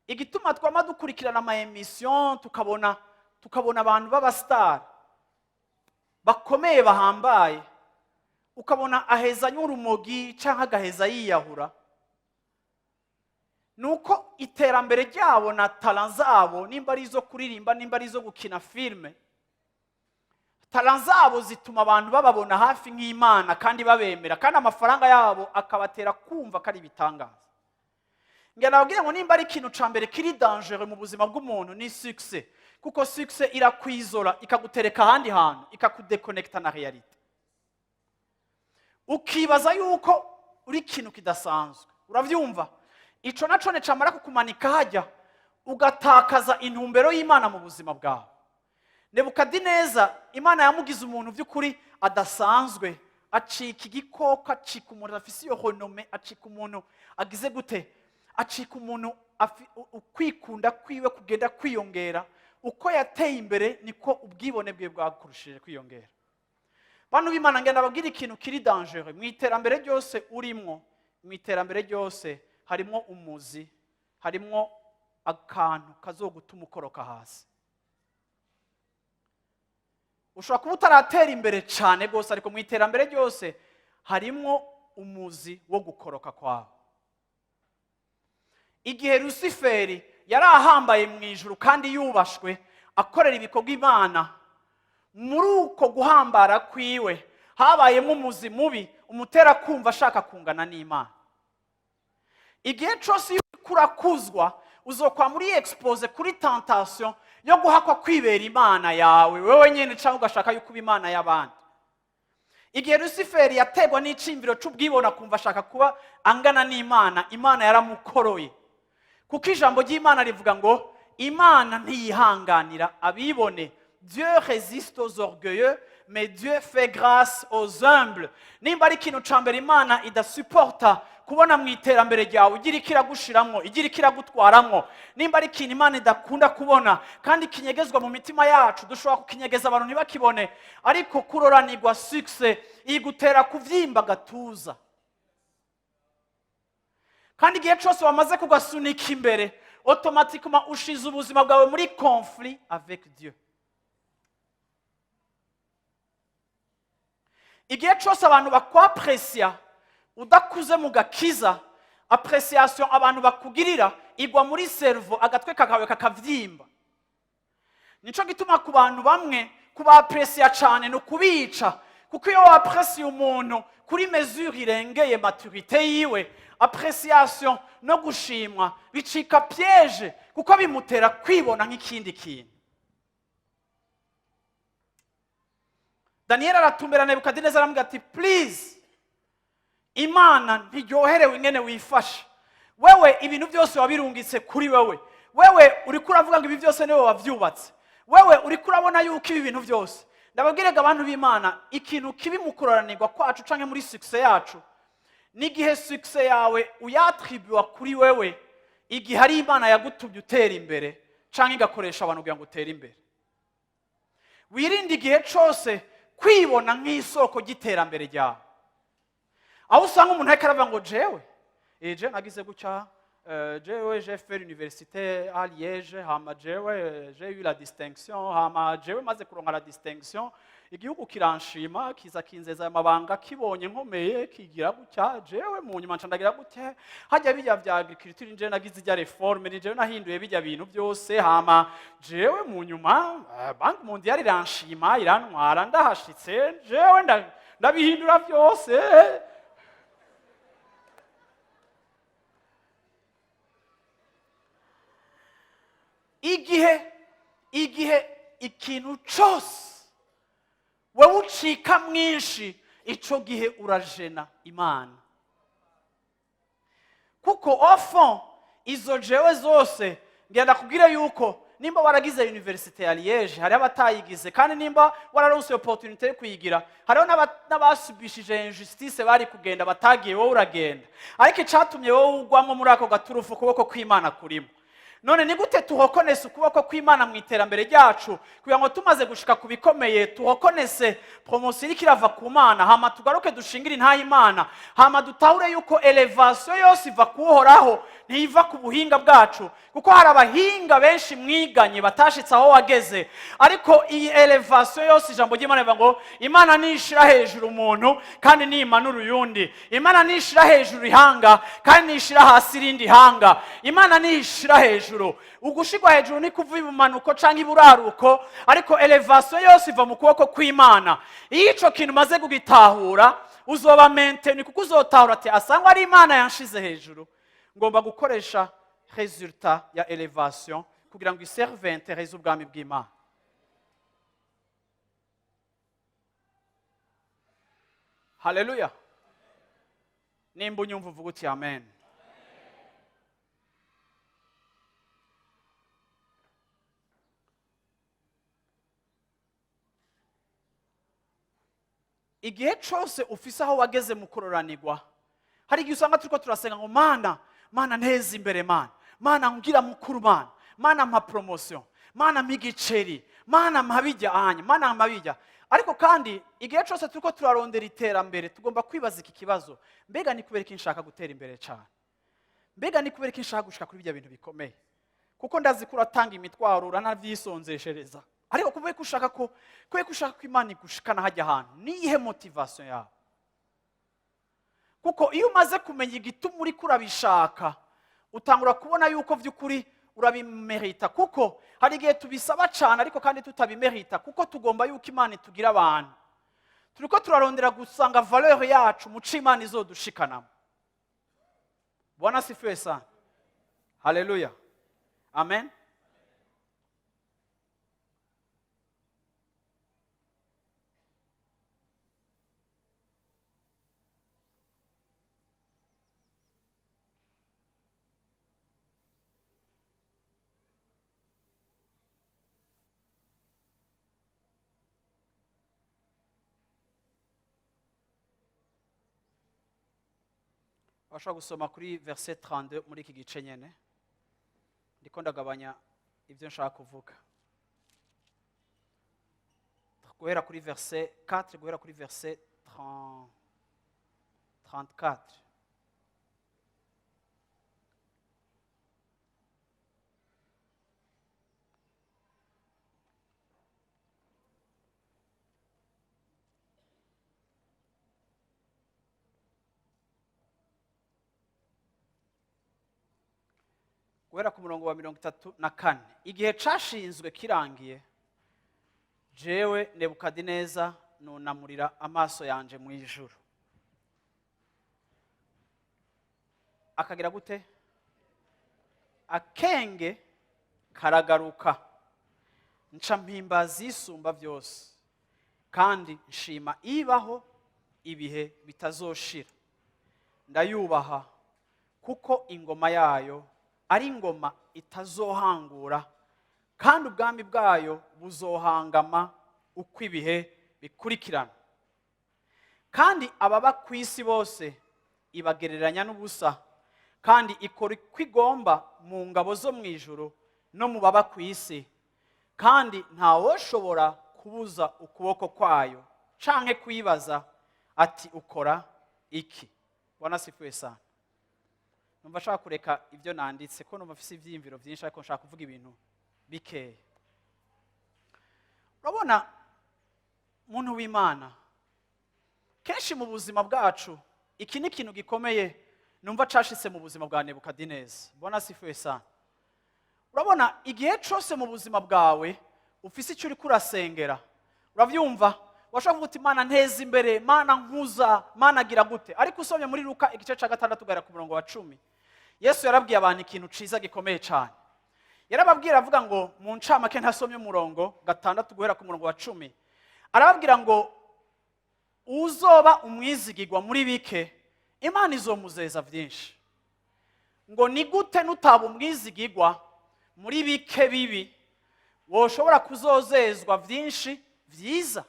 igituma twama dukurikirana ama émissions, tukabona abantu b'aba stars bakomeye, bahambaye, ukabona aheza urumogi cyangwa agaheza yiyahura, ni uko iterambere ryabo na talent zabo, nimba ari izo kuririmba, nimba ari izo gukina filime, talent zabo zituma abantu bababona hafi nk'Imana kandi babemera, kandi amafaranga yabo akabatera kumva ko ari ibitangaza. Ngira nababwire ngo nimba ari ikintu ca mbere kiri dangereux mu buzima bw'umuntu, ni succès, kuko succès irakwizora, ikagutereka ahandi hantu, ikakudekonekita na réalité, ukibaza yuko uri ikintu kidasanzwe, uravyumva? Ico naco ne camara kukumanika hajya, ugatakaza intumbero y'Imana mu buzima bwawe. Nebukadineza, Imana yamugize umuntu by'ukuri adasanzwe, acika igikoko, acika umuntu afise iyo renommée, acika umuntu agize gute, acika umuntu ukwikunda kwiwe kugenda kwiyongera. Uko yateye imbere, niko ubwibone bwe bwakurushije kwiyongera. Bantu b'Imana, ngenda ababwira ikintu kiri dangereux mu iterambere ryose urimwo. Mu iterambere ryose harimwo umuzi, harimwo akantu kazogutuma ukoroka hasi. Ushobora kuba utaratera imbere cyane rwose, ariko mu iterambere ryose harimwo umuzi wo gukoroka kwawe. Igihe Rusiferi yari ahambaye mu ijuru kandi yubashwe, akorera ibikorwa Imana, muri uko guhambara kwiwe habayemo umuzi mubi umutera kumva ashaka kungana n'Imana. Igihe cyose iyo uriko urakuzwa, uzokwa muri exposé kuri tentation yo guhakwa kwibera Imana yawe wewe nyine, cyangwa ugashaka yuko uba imana y'abandi. Igihe Rusiferi yategwa n'iciyumviro c'ubwibone, akumva ashaka kuba angana n'Imana, Imana yaramukoroye, kuko ijambo ry'Imana rivuga ngo Imana ntiyihanganira abibone. Dieu résiste aux orgueilleux, mais Dieu fait grâce aux humbles. Nimba ari ikintu ca mbere Imana idasuporta kubona mu iterambere ryawe, igira ikiragushiramwo, igira ikiragutwaramwo. Nimba ari ikintu Imana idakunda kubona kandi kinyegezwa mu mitima yacu, dushobora kukinyegeza abantu ntibakibone, ariko kuroranirwa, succès igutera kuvyimba gatuza. Kandi igihe cyose wamaze kugasunika imbere, automatiquement ushize ubuzima bwawe muri conflit avec Dieu. Igihe cyose abantu bakwapresiya udakuze mu gakiza, appréciation abantu bakugirira igwa muri cerveau, agatwe kakawe kakavyimba. Nico gituma ku bantu bamwe kubapresiya cyane ni ukubica, kuko iyo wapresiye umuntu kuri mesure irengeye maturité yiwe, appréciation no gushimwa bicika piège, kuko bimutera kwibona nk'ikindi kintu. Daniyeli aratumbera Nebukadineza, aramubwira ati: "Please, Imana ntiryoherewe ingene wifashe. Wewe ibintu byose wabirungitse kuri wewe. Wewe uriko uravuga ngo ibi byose niwe wavyubatse. Wewe uriko urabona yuko ibi bintu byose." Ndababwirega, abantu b'Imana, ikintu kibi mu kuroranirwa kwacu canke muri succès yacu n'igihe succès yawe uyatribuwa kuri wewe, igihe ari Imana yagutumye utera imbere canke igakoresha abantu kugira ngo utere imbere. Wirinde igihe cose kwibona nk'isoko ry'iterambere ryawe, aho usanga umuntu ariko aravuga ngo jewe eje nagize gutya, jewe j'ai fait l'université à Liège, hama jewe j'ai eu la distinction, hama jewe maze kuronka la distinction, igihugu kiranshima, kiza kinzeza amabanga, kibonye nkomeye kigira gutya, jewe mu nyuma nca ndagira gutya, hajya bijya vya agriculture nje nagize ijya réforme, ni jewe nahinduye bijya bintu byose, hama jewe mu nyuma Banque mondiale iranshima, irantwara, ndahashitse jewe ndabihindura byose. Igihe ikintu cyose wowe ucika mwinshi, ico gihe urajena Imana, kuko au fond izo jewe zose, ngenda kubwira yuko nimba waragize université ya Liège, hariho abatayigize, kandi nimba wararonse opportunité yo kuyigira, hariho n'abasubishije injustice, bari kugenda batagiye, wowe uragenda. Ariko icatumye wowe ugwamo muri ako gaturufu, ukuboko kw'Imana kurimo. None ni gute tuhokonese ukuboko kw'Imana mu iterambere ryacu, kugira ngo tumaze gushika ku bikomeye tuhokonese promotion iriko irava ku Mana, hama tugaruke dushingire intaha Imana, hama dutahure yuko élévation yose iva kuhoraho, ntiva ku buhinga bwacu? Kuko hari abahinga benshi mwiganye batashitse aho wageze. Ariko iyi élévation yose, ijambo ry'Imana rivuga ngo Imana nishira hejuru umuntu kandi nimanura uyundi, Imana nishira hejuru ihanga kandi nishira hasi irindi hanga, Imana nishira hejuru. Ugushirwa hejuru ni kuva ibumanuko canke iburaruko, ariko élévation yose iva mu kuboko kw'Imana. Iyo ico kintu umaze kugitahura, uzoba maintenu, kuko uzotahura ati: "Asangwa ari Imana yanshize hejuru, ngomba gukoresha résultat ya élévation kugira ngo iserve intérêt z'ubwami bw'Imana." Haleluya! Nimba unyumva uvuga uti amen. Igihe cyose ufise aho wageze mu kuroranirwa, hari igihe usanga turiko turasenga ngo: "Mana, Mana, nteze imbere, Mana, Mana, ngira mukuru, Mana, Mana, mpa promotion, Mana, mpa igiceri, Mana, mpa bijya anya, Mana, mpa bijya." Ariko kandi igihe cyose turiko turarondera iterambere, tugomba kwibaza iki kibazo: mbega ni kubera iki nshaka gutera imbere cyane? Mbega ni kubera iki nshaka gushika kuri bijya bintu bikomeye? Kuko ndazi ko uratanga imitwaro, uranavyisonzeshereza, ariko kubera ko ushaka ko Imana igushikana hajya ahantu, niyihe motivation yawe? Kuko iyo umaze kumenya igituma uriko urabishaka, utangura kubona yuko by'ukuri urabimerita, kuko hari igihe tubisaba cyane ariko kandi tutabimerita, kuko tugomba yuko Imana itugira abantu. Turiko turarondera gusanga valeur yacu mu co Imana izodushikanamo. Bwana sifiwe sana! Haleluya, amen. Washobora gusoma kuri verset 32 muri iki gice nyene. Ndiko ndagabanya ibyo nshaka kuvuga. Guhera kuri verset 4, guhera kuri verset 30, 34. Guhera ku murongo wa 34. Igihe cashinzwe kirangiye, jewe Nebukadineza nunamurira amaso yanje mu ijuru. Akagira gute? Akenge karagaruka, nca mpimbaza Isumba byose, kandi nshima ibaho ibihe bitazoshira. Ndayubaha kuko ingoma yayo ari ingoma itazohangura, kandi ubwami bwayo buzohangama uko ibihe bikurikirana. Kandi ababa ku isi bose ibagereranya n'ubusa, kandi ikora uko igomba mu ngabo zo mu ijuru no mu baba ku isi, kandi ntawoshobora kubuza ukuboko kwayo canke kuyibaza ati: "Ukora iki?" Bwana asifiwe sana. Numva nshaka kureka ibyo nanditse, ko numva mfise ivyiyumviro byinshi, ariko nshaka kuvuga ibintu bikeya. Urabona, muntu w'Imana, kenshi mu buzima bwacu, iki ni ikintu gikomeye numva cashitse mu buzima bwa Nebukadineza. Bwana asifiwe sana. Urabona, igihe cose mu buzima bwawe ufise icyo uriko urasengera, uravyumva, washobora kuvuga uti: "Mana, nteza imbere, Mana, nkuza, Mana, gira gute." Ariko usomye muri Luka igice ca 6 ugera ku murongo wa 10, Yesu yarabwiye abantu ikintu ciza gikomeye cane. Yarababwira, avuga ngo, mu ncamake, ntasomye umurongo 6 guhera ku murongo wa 10, arababwira ngo: "Uzoba umwizigirwa muri bike, Imana izomuzeza byinshi." Ngo ni gute nutaba umwizigirwa muri bike bibi woshobora kuzozezwa byinshi byiza?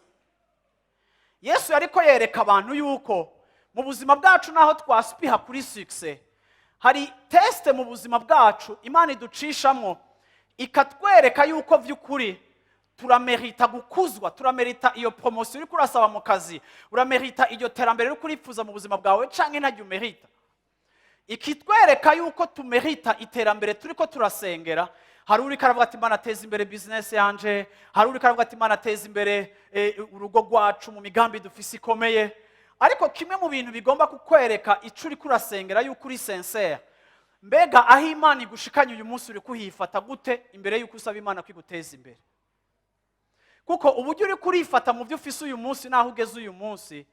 Yesu yariko yereka abantu yuko mu buzima bwacu, naho twasipiha kuri succès, hari test mu buzima bwacu Imana iducishamo, ikatwereka yuko by'ukuri turamerita gukuzwa, turamerita iyo promotion uriko urasaba mu kazi, uramerita iryo terambere uriko urifuza mu buzima bwawe, canke ntaryo umerita. Ikitwereka yuko tumerita iterambere turiko turasengera. Hari uriko aravuga ati: "Imana, ateza imbere business yanje." Hari uriko aravuga ati: "Imana, ateza imbere urugo rwacu mu migambi dufise ikomeye." Ariko kimwe mu bintu bigomba kukwereka ico uriko urasengera yuko uri sincère, mbega aho Imana igushikanye uyu munsi uri kuhifata gute imbere yuko usaba Imana kwiguteza imbere? Kuko uburyo uri kurifata mu byo ufise uyu munsi n'aho ugeze uyu munsi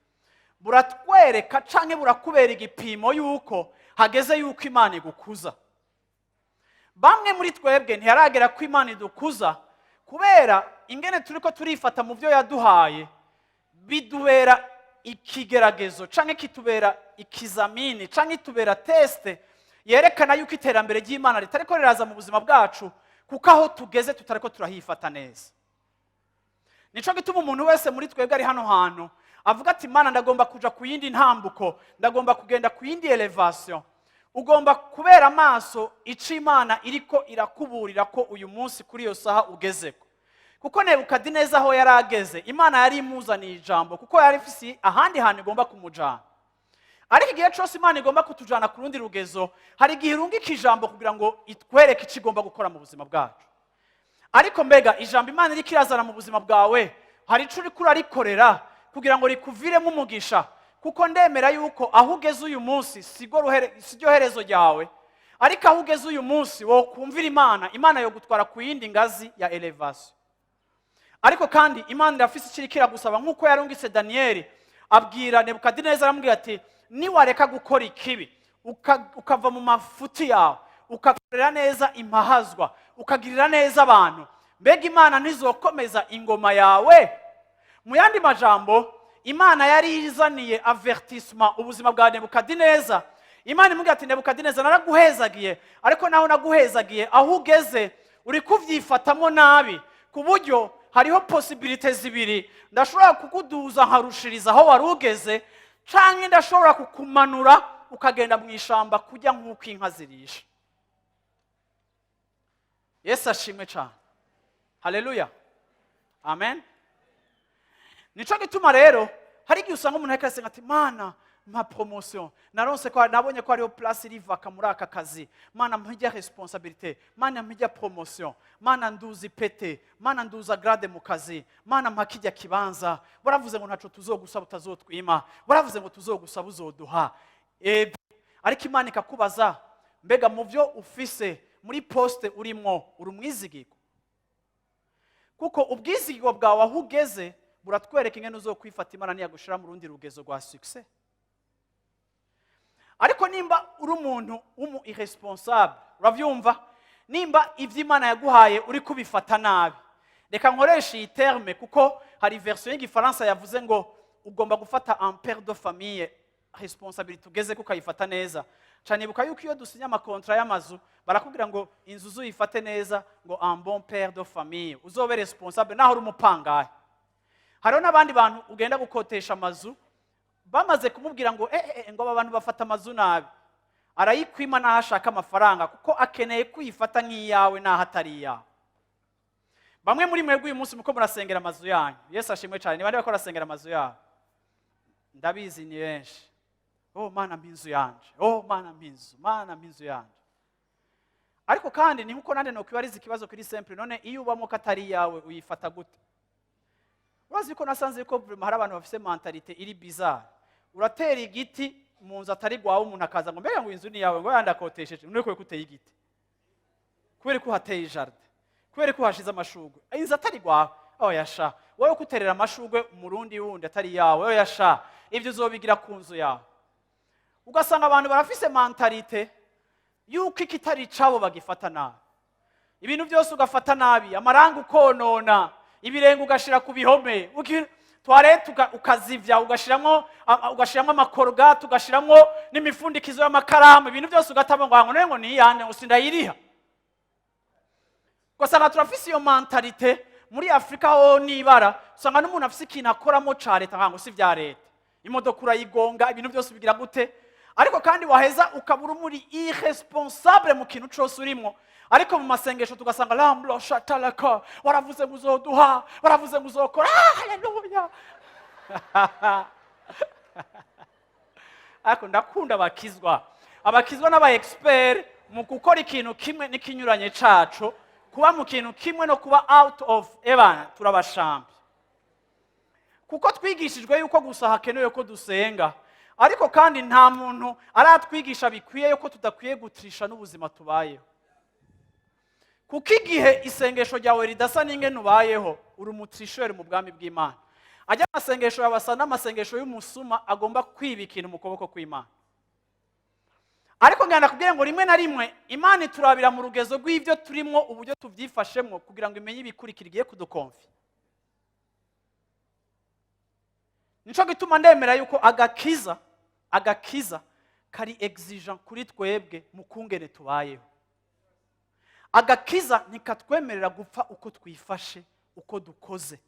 buratwereka canke burakubera igipimo yuko hageze yuko Imana igukuza. Bamwe muri twebwe ntiyaragera ko Imana idukuza kubera ingene turiko turifata mu byo yaduhaye bidubera ikigeragezo, canke kitubera ikizamini, canke itubera test yerekana yuko iterambere ry'Imana ritariko riraza mu buzima bwacu, kuko aho tugeze tutariko turahifata neza. Nico gituma umuntu wese muri twebwe ari hano hantu avuga ati: "Imana, ndagomba kuja ku yindi ntambuko, ndagomba kugenda ku yindi élévation," ugomba kubera amaso ico Imana iriko irakuburira ko uyu munsi kuri iyo saha ugezeko. Kuko Nebukadineza aho yari ageze, Imana yari imuzaniye ijambo, kuko yari ifise ahandi hantu igomba kumujana. Ariko igihe cyose Imana igomba kutujana ku rundi rugezo, hari igihe irungika ijambo kugira ngo itwereke icyo igomba gukora mu buzima bwacu. Ariko mbega ijambo Imana iriko irazana mu buzima bwawe, hari ico uriko urarikorera kugira ngo rikuviremo umugisha? Kuko ndemera yuko aho ugeze uyu munsi siryo herezo ryawe, ariko aho ugeze uyu munsi wokumvira Imana, Imana yo gutwara ku yindi ngazi ya élévation. Ariko kandi Imana irafise icyo iriko iragusaba, nk'uko yarungitse Daniyeli abwira Nebukadineza, aramubwira ati: "Niwareka gukora ikibi, ukava mu mafuti yawe, ukakorera neza impahazwa, ukagirira neza abantu, mbega Imana ntizokomeza ingoma yawe?" Mu yandi majambo, Imana yari izaniye avertissement ubuzima bwa Nebukadineza. Imana imubwira ati: "Nebukadineza, naraguhezagiye, ariko naho naguhezagiye, aho ugeze uri kubyifatamo nabi, ku buryo hariho possibilités zibiri: ndashobora kukuduza nkarushiriza aho wari ugeze, canke ndashobora kukumanura." Ukagenda mu ishamba kujya nk'uko inka zirisha. Yesu ashimwe cyane, haleluya, amen. Nico gituma rero hari igihe usanga umuntu ariko arasenga ati: "Mana, mpa promotion, naronse ko nabonye ko hariho place iri vacant muri aka kazi. Mana, mpijya responsabilité. Mana, mpijya promotion. Mana, nduza ipete. Mana, nduza grade mu kazi. Mana, mpa kijya kibanza." Baravuze ngo ntaco tuzogusaba utazotwima, baravuze ngo tuzogusaba uzoduha. Ariko Imana ikakubaza: mbega mu byo ufise, muri poste urimwo, uri umwizigirwa? Kuko ubwizigirwa bwawe aho ugeze buratwereka ingene uzokwifata Imana niyagushira mu rundi rugezo rwa succès. Ariko nimba uri umuntu w'umu irresponsable, uravyumva, nimba ivyo Imana yaguhaye uri kubifata nabi, reka nkoreshe iyi terme kuko hari version y'igifaransa yavuze ngo ugomba gufata un père de famille, responsabilité ugeze ko ukayifata neza cyane. Ibuka yuko iyo dusinya ama contrats y'amazu barakubwira ngo inzu uzuyifate neza, ngo un bon père de famille, uzobe responsable naho uri umupangayi. Hariho n'abandi bantu ugenda gukotesha amazu, bamaze kumubwira ngo ngo aba bantu bafata amazu nabi, arayikwima n'aho ashaka amafaranga, kuko akeneye kuyifata nk'iyawe n'aho atari iyawe. Bamwe muri mwebwe uyu munsi muko murasengera amazu yanyu. Yesu ashimwe cyane. Ni bande bariko barasengera amazu yabo? Ndabizi ni benshi. "Oh Mana, mpa inzu yanje. Oh Mana, mpa inzu. Mana, mpa inzu yanje." Ariko kandi ni nkuko nande nokwibariza ikibazo kuri simple: none iyo ubamo ko atari iyawe, uyifata gute? Urazi ko nasanze ko vraiment hari abantu bafise mentalité iri bizarre. Uratera igiti mu nzu atari gwawe, umuntu akaza ngo: "Mbega ngo inzu ni yawe?" Ngo: "Yandakotesheje." None ko uteye igiti, kubera ko uhateye jardin, kubera ko uhashize amashugwe, inzu atari gwawe? Oya sha, wowe kuterera amashugwe mu rundi wundi atari yawe, oya sha, ibyo uzobigira ku nzu yawe. Ugasanga abantu barafise mentalité yuko ikitari icabo bagifata nabi. Ibintu byose ugafata nabi, amarangi ukonona, ibirenge ugashira ku bihome, toilette ukazivya, ugashiramwo amakorogate, ugashiramwo n'imifundikizo y'amakaramu, ibintu byose ugatama ngo none ngo niyande, ngo sindayiriha. Ugasanga turafise iyo mentalité muri Afurika ho nibara. Usanga n'umuntu afise ikintu akoramo ca leta nkango si vya leta, imodoka urayigonga, ibintu byose ubigira gute. Ariko kandi waheza ukaba uri muri irresponsable mu kintu cose urimwo. Ariko mu masengesho tugasanga ramblo shatalaka, waravuze ngo uzoduha, waravuze ngo uzokora, ah, haleluya. Ariko ndakunda abakizwa. Abakizwa n'aba expert mu gukora ikintu kimwe n'ikinyuranye caco, kuba mu kintu kimwe no kuba out of. Ebana turabashambi kuko twigishijwe yuko gusa hakenewe ko dusenga, ariko kandi nta muntu aratwigisha bikwiye yuko tudakwiye gutirisha n'ubuzima tubayeho. Kuko igihe isengesho ryawe ridasa n'ingene ubayeho, uri umu tricheur mu bwami bw'Imana. Ajya amasengesho yawe asa n'amasengesho y'umusuma agomba kwiba ikintu mu kuboko kw'Imana. Ariko ngenda kubwira ngo rimwe na rimwe Imana iturabira mu rugezo rw'ibyo turimo, uburyo tubyifashemwo, kugira ngo imenye ibikurikira igiye kudukonfia. Nico gituma ndemera yuko agakiza kari exigent kuri twebwe mu kungene tubayeho. Agakiza ntikatwemerera gupfa uko twifashe, uko dukoze.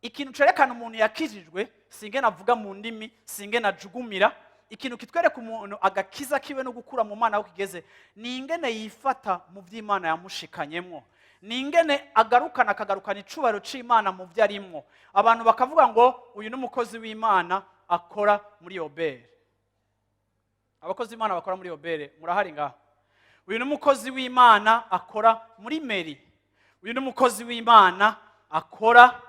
Ikintu cerekana umuntu yakijijwe singe navuga mu ndimi, singe najugumira. Ikintu kitwereka umuntu agakiza kiwe no gukura mu Mana aho kigeze ni ingene yifata mu by'Imana yamushikanyemwo, ni ingene agarukana, akagarukana icubahiro c'Imana mu byo arimwo. Abantu bakavuga ngo uyu ni umukozi w'Imana akora muri obere. Abakozi b'Imana bakora muri obere murahari ngaha? Uyu ni umukozi w'Imana akora muri mairie, uyu ni umukozi w'Imana akora,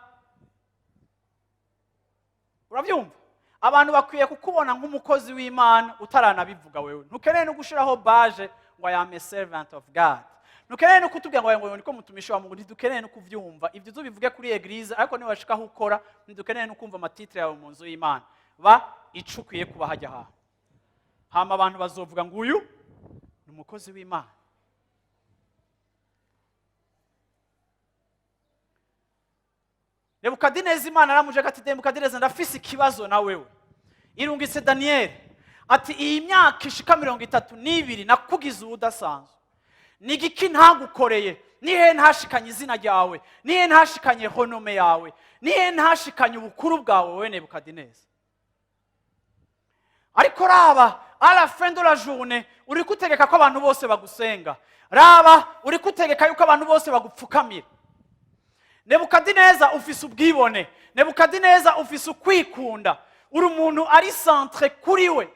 urabyumva? Abantu bakwiye kukubona nk'umukozi w'Imana utaranabivuga. Wewe ntukeneye no gushiraho badge ngo "I am a servant of God". Ntukeneye no kutubwira ngo niko mutumishi wa Mungu. Ntidukeneye no kuvyumva ibyo, uzubivuge kuri église, ariko niwashika aho ukora ntidukeneye no kumva ama titres yawe mu nzu y'Imana. Ba ico ukwiye kuba hajya hantu, hama abantu bazovuga ngo uyu ni umukozi w'Imana. Nebukadineza, Imana aramuje ati: "Nebukadineza, ndafise ikibazo na wewe." Irungitse Daniyeli ati: "Iyi myaka ishika 32 nakugize uwudasanzwe, ni igiki ntagukoreye? Nihe ntashikanye izina ryawe? Nihe ntashikanye renommée yawe? Nihe ntashikanye ubukuru bwawe, wowe Nebukadineza?" Ariko raba, à la fin de la journée uri kutegeka ko abantu bose bagusenga. Raba, uri kutegeka yuko abantu bose bagupfukamira. Nebukadineza, ufise ubwibone. Nebukadineza, ufise ukwikunda. Uri umuntu ari centré kuri we.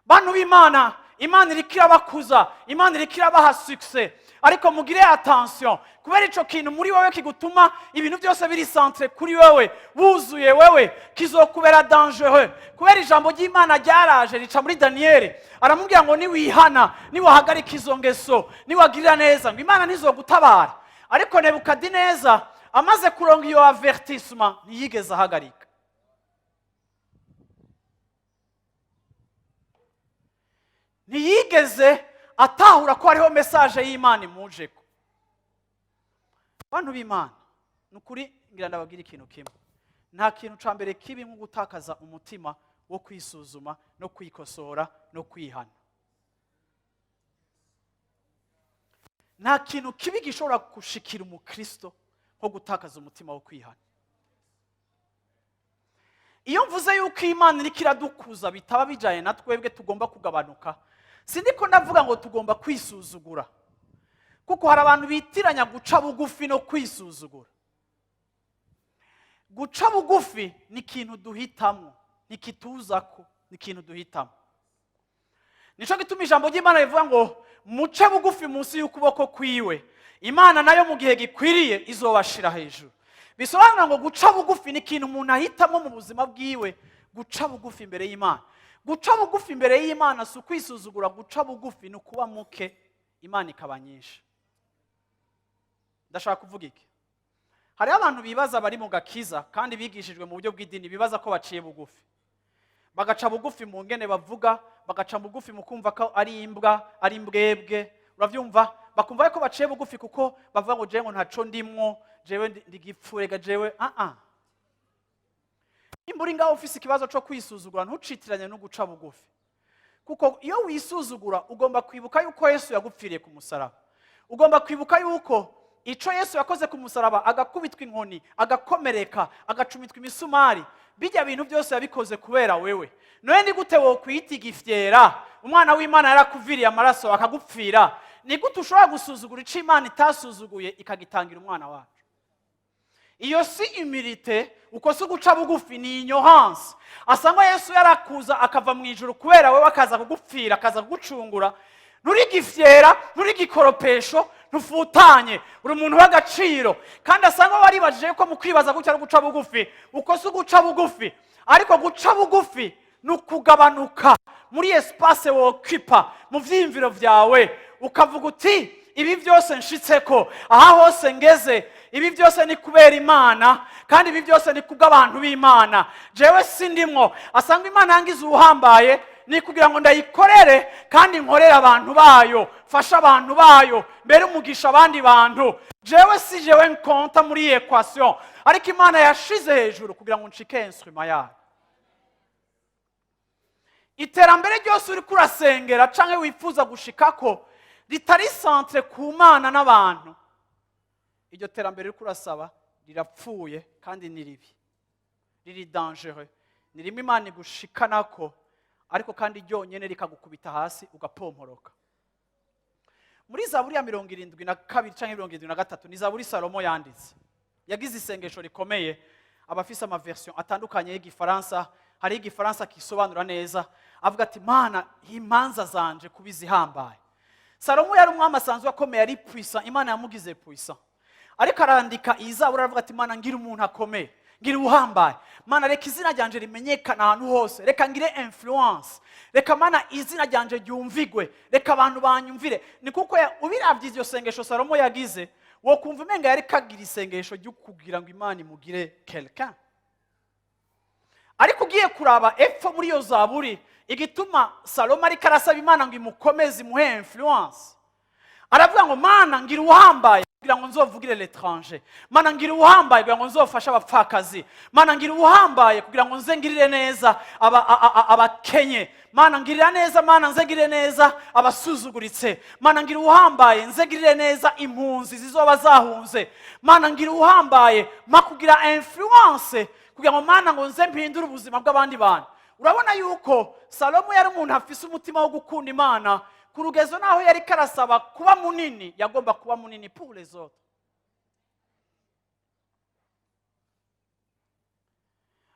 Bantu b'Imana, Imana iriko irabakuza, Imana iriko irabaha succès, ariko mugire attention, kubera ico kintu muri wewe kigutuma ibintu byose biri centré kuri wewe, wuzuye wewe, kizokubera dangereux. Kubera ijambo ry'Imana ryaraje rica muri Daniyeli, aramubwira ngo niwihana, niwahagarika izo ngeso, niwagirira neza, ngo Imana ntizogutabara. Ariko Nebukadineza amaze kuronga iyo avertissement, ntiyigeze ahagarika, ntiyigeze atahura ko hariho message y'Imana imujeko. Bantu b'Imana, ni ukuri ngira ndababwira ikintu kimwe: nta kintu ca mbere kibi nko gutakaza umutima wo kwisuzuma no kwikosora no kwihana. Nta kintu kibi gishobora gushikira umukristo nko gutakaza umutima wo kwihana. Iyo mvuze yuko Imana iriko iradukuza, bitaba bijanye na twebwe tugomba kugabanuka, sindiko ndavuga ngo tugomba kwisuzugura, kuko hari abantu bitiranya guca bugufi no kwisuzugura. Guca bugufi ni ikintu duhitamo, ntikituzako, ni ikintu duhitamo. Nico gituma ijambo ry'Imana rivuga ngo muce bugufi munsi y'ukuboko kwiwe, Imana nayo mu gihe gikwiriye izobashira hejuru. Bisobanura ngo guca bugufi ni ikintu umuntu ahitamo mu buzima bwiwe. Guca bugufi imbere y'Imana, guca bugufi imbere y'Imana si ukwisuzugura. Guca bugufi ni ukuba muke, Imana ikaba nyinshi. Ndashaka kuvuga iki? Hariho abantu bibaza, bari mu gakiza kandi bigishijwe mu buryo bw'idini, bibaza ko baciye bugufi, bagaca bugufi mu ngene bavuga, bagaca bugufi mu kumva ko ari imbwa, ari imbwebwe, uravyumva? Bakumva ko baciye bugufi kuko bavuga ngo jewe ngo ntaco ndimwo, jewe ndi gipfu, rega jewe. Ah ah, nimba uri ngaho ufise ikibazo co kwisuzugura, ntucitiranye no guca bugufi, kuko iyo wisuzugura ugomba kwibuka yuko Yesu yagupfiriye ku musaraba. Ugomba kwibuka yuko ico Yesu yakoze ku musaraba, agakubitwa inkoni, agakomereka, agacumitwa imisumari, bijya bintu byose yabikoze kubera wewe. None ni gute wokwita igifyera? Umwana w'Imana yarakuviriye amaraso akagupfira. Ni gute ushobora gusuzugura ico Imana itasuzuguye, ikagitangira umwana wacu? Iyo si humilité, uko si uguca bugufi, ni ignorance. Asangwa Yesu yarakuza akava mu ijuru kubera wewe, akaza kugupfira, akaza kugucungura. Nturigifyera, nturigikoropesho, ntufutanye, uri umuntu w'agaciro. Kandi asanga waribajije ko mu kwibaza gutya no guca bugufi, uko si uguca bugufi. Ariko guca bugufi ni ukugabanuka muri espace w'occupa mu vyiyumviro vyawe, ukavuga uti ibi byose nshitseko, aha hose ngeze, ibi byose ni kubera Imana, kandi ibi byose ni kubw'abantu b'Imana, jewe sindimwo. Asanga Imana yangize ubuhambaye ni kugira ngo ndayikorere kandi nkorere abantu bayo, mfashe abantu bayo, mbere umugisha abandi bantu. Jewe si jewe nkonta muri iyi équation, ariko Imana yashize hejuru kugira ngo nshike instrument yayo. Iterambere ryose uriko urasengera canke wifuza gushikako ritari centré ku Mana n'abantu, iryo terambere uriko urasaba rirapfuye kandi ni ribi, riri dangereux. Ni rimwe Imana igushikanako, ariko kandi ryonyene rikagukubita hasi ugapomporoka. Muri Zaburi ya 72 canke 73, ni Zaburi Salomo yanditse, yagize isengesho rikomeye. Abafise ama version atandukanye y'igifaransa, hari igifaransa kisobanura neza. Avuga ati: "Mana, imanza zanje kuba izihambaye." Salomo yari umwami asanzwe akomeye, ari puissant, Imana yamugize puissant, ariko arandika iyi zaburi, aravuga ati: "Mana, ngira umuntu akomeye, ngira uhambaye. Mana, reka izina ryanje rimenyekane ahantu hose, reka ngire influence, reka Mana izina ryanje ryumvigwe, reka abantu banyumvire." Ni kuko ubiravye iryo sengesho Salomo yagize, wokumva umenga yari kagira isengesho ryo kugira ngo Imana imugire quelqu'un. Ariko ugiye kuraba epfo muri iyo zaburi, igituma Salomo ariko arasaba Imana ngo imukomeze, imuhe influence, aravuga ngo: "Mana, ngira uhambaye kugira ngo nzovugire l'étranger. Mana, ngira uhambaye kugira ngo nzofashe abapfakazi. Mana, ngira uhambaye kugira ngo nze ngirire neza abakenye. Mana, ngirira neza. Mana, nze ngirire neza abasuzuguritse. Mana, ngira uhambaye, nze ngirire neza impunzi zizoba zahunze. Mana, ngira uhambaye, mpa kugira influence kugira ngo, Mana, ngo nze mpindure ubuzima bw'abandi bantu." Urabona yuko Salomo yari umuntu afise umutima wo gukunda Imana ku rugezo naho yari karasaba kuba munini, yagomba kuba munini pour les autres.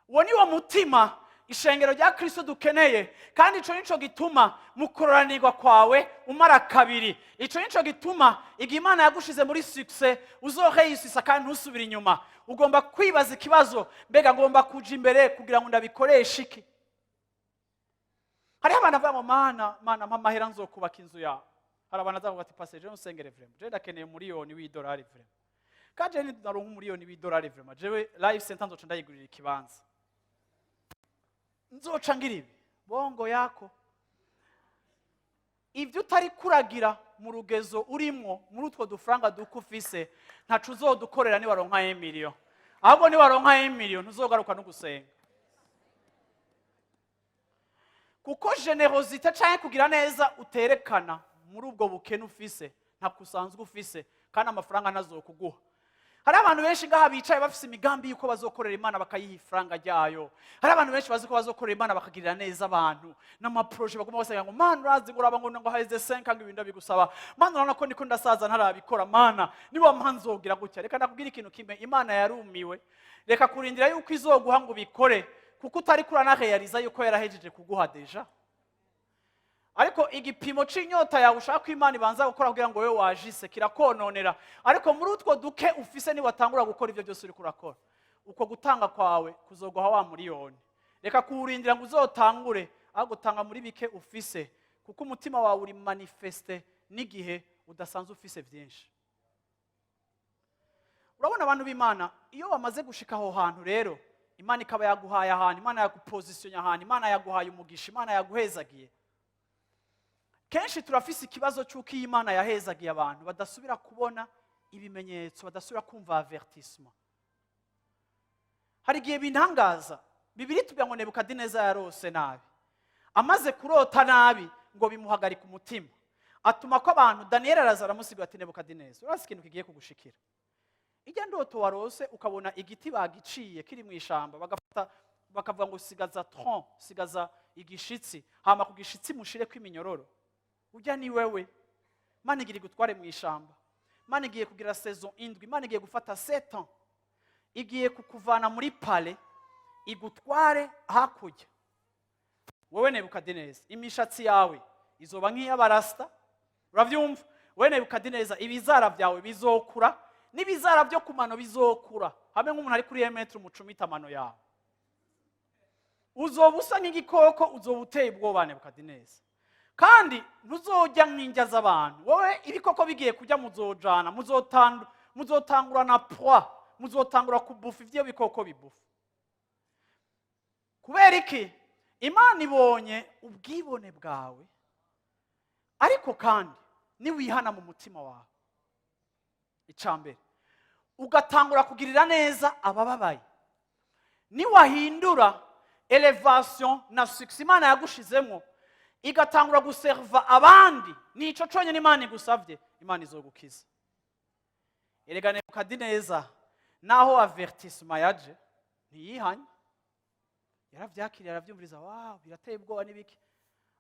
Uwo ni wo mutima ishengero rya Kristo dukeneye, kandi ico nico gituma mu kuroranirwa kwawe umara kabiri. Ico nico gituma igihe Imana yagushize muri succès uzoheyisisa kandi ntusubire inyuma. Ugomba kwibaza ikibazo: mbega ngomba kuja imbere kugira ngo ndabikoreshe iki? Hariho abantu bavuga ngo: "Mana, Mana, mpa amahera nzokubaka inzu yawe." Hari abantu bazavuga ati: "Pastor, jewe nsengere vraiment, jewe ndakeneye 1 miliyoni w'idolari vraiment, kandi jewe naronka 1 miliyoni w'idolari vraiment, jewe Life Center nzoca ndayigurira ikibanza, nzoca ngira ibi." Bongo yako, ibyo utari kuragira mu rugezo urimwo muri utwo dufaranga duke ufise, ntaco uzodukorera niwaronka 1 million. Ahubwo niwaronka 1 million ntuzogaruka no gusenga, kuko générosité canke kugira neza uterekana muri ubwo bukene ufise ntako usanzwe ufise, kandi amafaranga ntazokuguha. Hari abantu benshi ngaha bicaye bafise imigambi y'uko bazokorera Imana bakayiha ifaranga ryayo. Hari abantu benshi bazi ko bazokorera Imana bakagirira neza abantu n'ama projets, baguma basenga ngo: "Mana, urazi ngo uraba ngo haheze 5 ngo ibintu bigusaba. Mana, urabona ko niko ndasaza ntarabikora. Mana, niba mpa nzogira gutya." Reka ndakubwira ikintu kimwe: Imana yarumiwe. Reka kurindira yuko izoguha ngo ubikore, kuko utari kuranaheyariza yuko yarahejeje kuguha déjà. Ariko igipimo c'inyota yawe ushaka ko Imana ibanza gukora kugira ngo wowe wajise kirakononera. Ariko muri utwo duke ufise, niwatangura gukora ibyo byose uriko urakora, uko gutanga kwawe kuzoguha wa miliyoni. Reka kuwurindira ngo uzotangure, ahubwo utanga muri bike ufise, kuko umutima wawe uri manifeste n'igihe udasanzwe ufise byinshi. Urabona, abantu b'Imana, iyo bamaze gushika aho hantu rero, Imana ikaba yaguhaye ahantu, Imana yagupozisiyonya ahantu, Imana yaguhaye umugisha, Imana yaguhezagiye, kenshi turafise ikibazo cy'uko iyo Imana yahezagiye abantu badasubira kubona ibimenyetso, badasubira kumva avertissement. Hari igihe bintangaza. Bibiri tubwira ngo Nebukadineza yarose nabi. Amaze kurota nabi ngo bimuhagarika umutima, atuma ko abantu, Daniyeli araza aramusiga ati: "Nebukadineza, urazi ikintu kigiye kugushikira? Ijya ndoto warose ukabona igiti bagiciye kiri mu ishamba, bagafata bakavuga ngo sigaza tronc, sigaza igishitsi, hama ku gishitsi mushireko iminyororo, ujya ni wewe. Mana igira igutware mu ishamba. Mana igiye kugira saison 7, Imana igiye gufata 7 ans, igiye kukuvana muri palais igutware hakurya. Wowe Nebukadineza, imishatsi yawe izoba nk'iy'abarasta, urabyumva? Wowe Nebukadineza, ibizara byawe bizokura n'ibizara byo ku mano bizokura, hamwe nk'umuntu ari kuri 1 mètre umucumita amano yawe. Uzoba usa nk'igikoko, uzoba uteye ubwoba, Nebukadineza, kandi ntuzojya nk'indya z'abantu. Wowe ibikoko bigiye kujya muzojana, muzotangura na proie, muzotangura kubufa ibyo bikoko bibufa. Kubera iki? Imana ibonye ubwibone bwawe. Ariko kandi niwihana mu mutima wawe, icya mbere ugatangura kugirira neza abababaye, niwahindura élévation na succès Imana yagushizemo igatangura guserva abandi, nico conyine Imana igusabye, Imana izogukiza." Erega Nebukadineza naho avertissement yaje ntiyihanye, yaravyakiriye, aravyumviriza: "Wow, birateye ubwoba n'ibiki."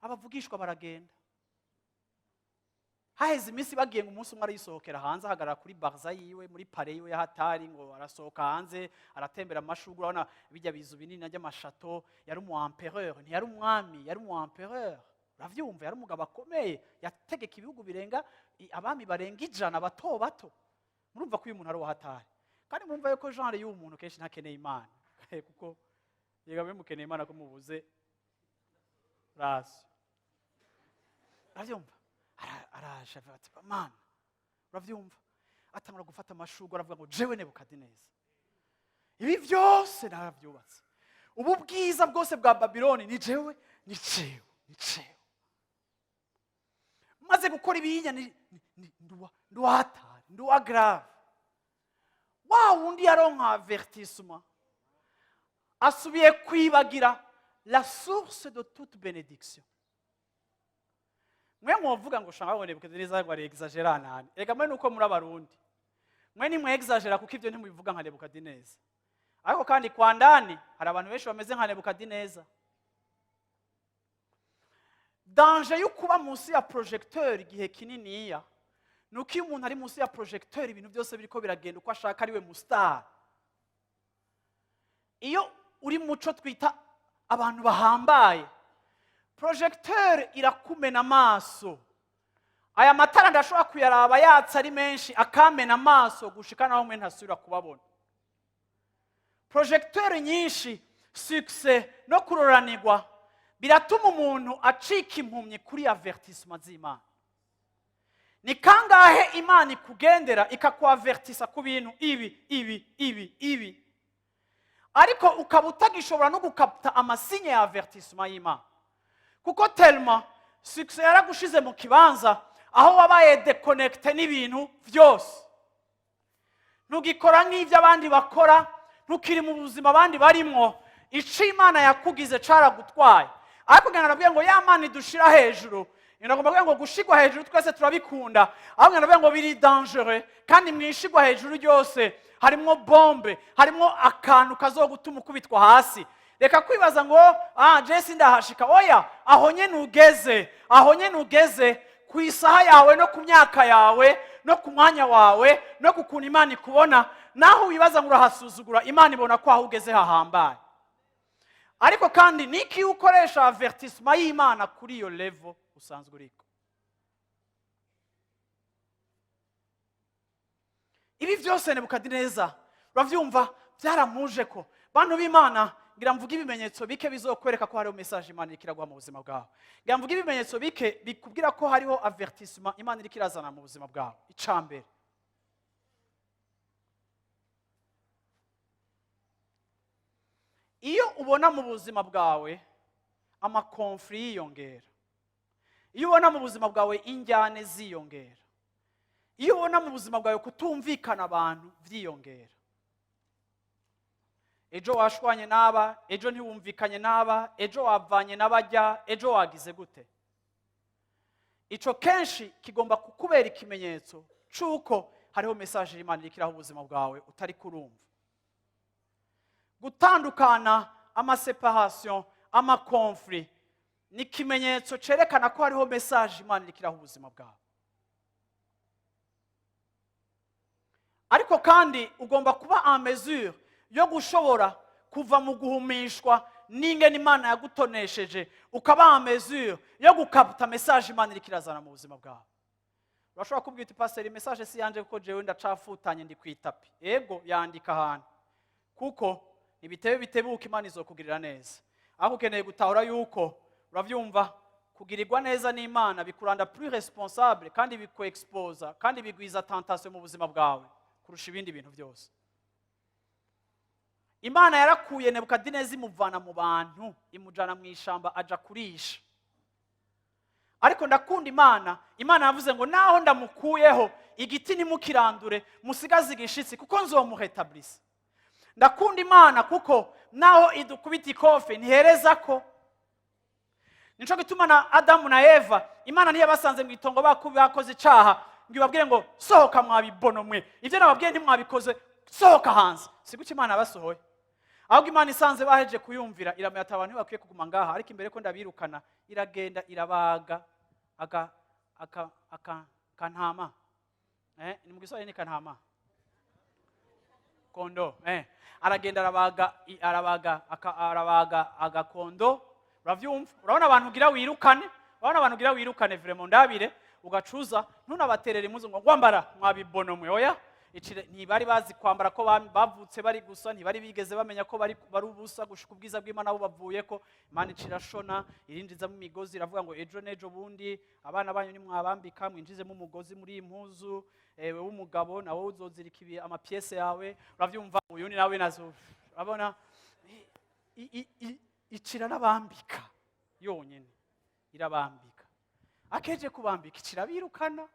Abavugishwa baragenda. Haheze iminsi bagiye, ngo umunsi umwe arisohokera hanze, ahagarara kuri barza yiwe muri palais yiwe y'ahatari, ngo arasohoka hanze aratembera amashurwe. Urabona bijya bizu binini by'ama châteaux, yari umu empereur, ntiyari umwami, yari umu empereur, uravyumva? Yari umugabo akomeye, yategeka ibihugu birenga abami barenga 100 bato bato. Murumva ko uyu muntu ari uwahatari, kandi murumva yuko genre y'uwo muntu kenshi ntakeneye Imana, kuko yega mukeneye Imana ko mubuze raso, uravyumva? Araje avuga ati: "Mana," uravyumva, atangura gufata amashurwe, aravuga ngo: "Jewe Nebukadineza, ibi byose narabyubatse, ubu bwiza bwose bwa Babiloni ni jewe, ni jewe, ni jewe maze gukora ibiyinya, nduwahatari, nduwa grave." Wa wundi yaronka avertissement asubiye kwibagira la source de toute bénédiction. Mwe mwovuga ngo shanga ngo Nebukadineza ngo ari exagéra nani? Reka, mwe nuko muri Abarundi, mwe nimwe exagéra, kuko ibyo ntimubivuga nka Nebukadineza. Ariko kandi kwa ndani hari abantu benshi bameze nka Nebukadineza. Danger yo kuba munsi ya projecteur igihe kininiya ni uko iyo umuntu ari munsi ya projecteur, ibintu byose biriko biragenda uko ashaka, ari we mu star. Iyo uri muco twita abantu bahambaye, projecteur irakumena amaso. Aya matara ndashobora kuyaraba yatse ari menshi, akamena amaso gushika naho mwe ntasubira kubabona. Projecteur nyinshi, succès no kuroranirwa biratuma umuntu acika impumyi kuri avertissement z'Imana. Ni kangahe Imana ikugendera, ikakwavertisa ku bintu ibi, ibi, ibi, ibi, ariko ukaba utagishobora no gukapta ama signes ya avertissement y'Imana, kuko tellement succès yaragushize mu kibanza aho wabaye déconnecté n'ibintu byose? Ntugikora nk'ibyo abandi bakora, ntukiri mu buzima abandi barimwo. Ico Imana yakugize caragutwaye. Ariko ngira nabwiye ngo ya Mana idushira hejuru, nagomba kuvuga ngo gushigwa hejuru twese turabikunda, ahubwo nabwiye ngo biri dangereux. Kandi mwishigwa hejuru ryose harimwo bombe, harimwo akantu kazogutuma ukubitwa hasi. Reka kwibaza ngo "Ah, je sindahashika." Oya, aho nyene ugeze, aho nyene ugeze ku isaha yawe, no ku myaka yawe, no ku mwanya wawe, no ku kuntu Imana ikubona, naho wibaza ngo urahasuzugura, Imana ibona ko aho ugeze hahambaye. Ariko kandi niki iyo ukoresha avertissement y'Imana kuri iyo level usanzwe uriko? Ibi byose Nebukadineza, urabyumva, byaramuje ko. Bantu b'Imana, ngira mvuge ibimenyetso bike bizokwereka ko hariho message Imana iriko iraguha mu buzima bwawe. Ngira mvuge ibimenyetso bike bikubwira ko hariho avertissement Imana iriko irazana mu buzima bwawe. Ica mbere, iyo ubona mu buzima bwawe ama conflits yiyongera, iyo ubona mu buzima bwawe injyane ziyongera, iyo ubona mu buzima bwawe kutumvikana abantu byiyongera, ejo washwanye n'aba, ejo ntiwumvikanye n'aba, ejo wavanye n'abajya, ejo wagize gute, ico kenshi kigomba kukubera ikimenyetso c'uko hariho message y'Imana iriko iraha ubuzima bwawe utari kurumva. Gutandukana, ama séparation, ama conflits ni ikimenyetso cerekana ko hariho message Imana iriko iraha ubuzima bwawe. Ariko kandi ugomba kuba en mesure yo gushobora kuva mu guhumishwa n'ingene Imana yagutonesheje, ukaba en mesure yo gukapta message Imana iriko irazana mu buzima bwawe. Urashobora kubwira uti: "Pasiteri, message si yanje kuko jewe ndacafutanye, ndi ku itapi." Ego, yandika ahantu, kuko ntibitebe bitebuka Imana izokugirira neza. Ariko ukeneye gutahura yuko, urabyumva, kugirirwa neza n'Imana bikuranda plus responsable, kandi bikwexposa, kandi bigwiza tentation mu buzima bwawe kurusha ibindi bintu byose. Imana yarakuye Nebukadinezi, imuvana mu bantu, imujana mu ishamba aja kurisha. Ariko ndakunda Imana. Imana yavuze ngo: "Naho ndamukuyeho igiti, ntimukirandure, musigaze igishitsi, kuko nzomuhetablisa." Ndakunda Imana kuko naho idukubita ikofe ntihereza ko. Nico gituma na Adamu na Eva, Imana ntiyabasanze mu itongo bakoze icaha ngo ibabwire ngo: "Sohoka mwabibono mwe, ibyo nababwiye ntimwabikoze, sohoka hanze." Si gutyo Imana yabasohoye. Ahubwo Imana isanze baheje kuyumvira, iramenya ati: "Abantu ntibakwiye kuguma ngaha, ariko imbere ko ndabirukana." Iragenda irabaga aka aka aka kantama, ni mu Giswahili ni kantama, kondo. Aragenda arabaga, arabaga arabaga agakondo. Uravyumva? Urabona abantu ugira wirukane, urabona abantu ugira wirukane, vraiment ndabire ugacuza, ntunabaterere impuzu ngo ngwambara mwabibono mwe. Oya, icire. Ntibari bazi kwambara ko bavutse bari gusa, ntibari bigeze bamenya ko bari ubusa gushika ubwiza bw'Imana bo bavuye ko. Imana icirashona, irinjizamo imigozi, iravuga ngo: "Ejo n'ejo bundi abana banyu nimwabambika, mwinjizemo umugozi muri iyi mpuzu. Ewe w'umugabo, nawe uzozirika ibi ama pièces yawe." Uravyumva? Uyundi nawe nazo, urabona, icira n'abambika yonyene, irabambika. Akeje kubambika, icira birukana.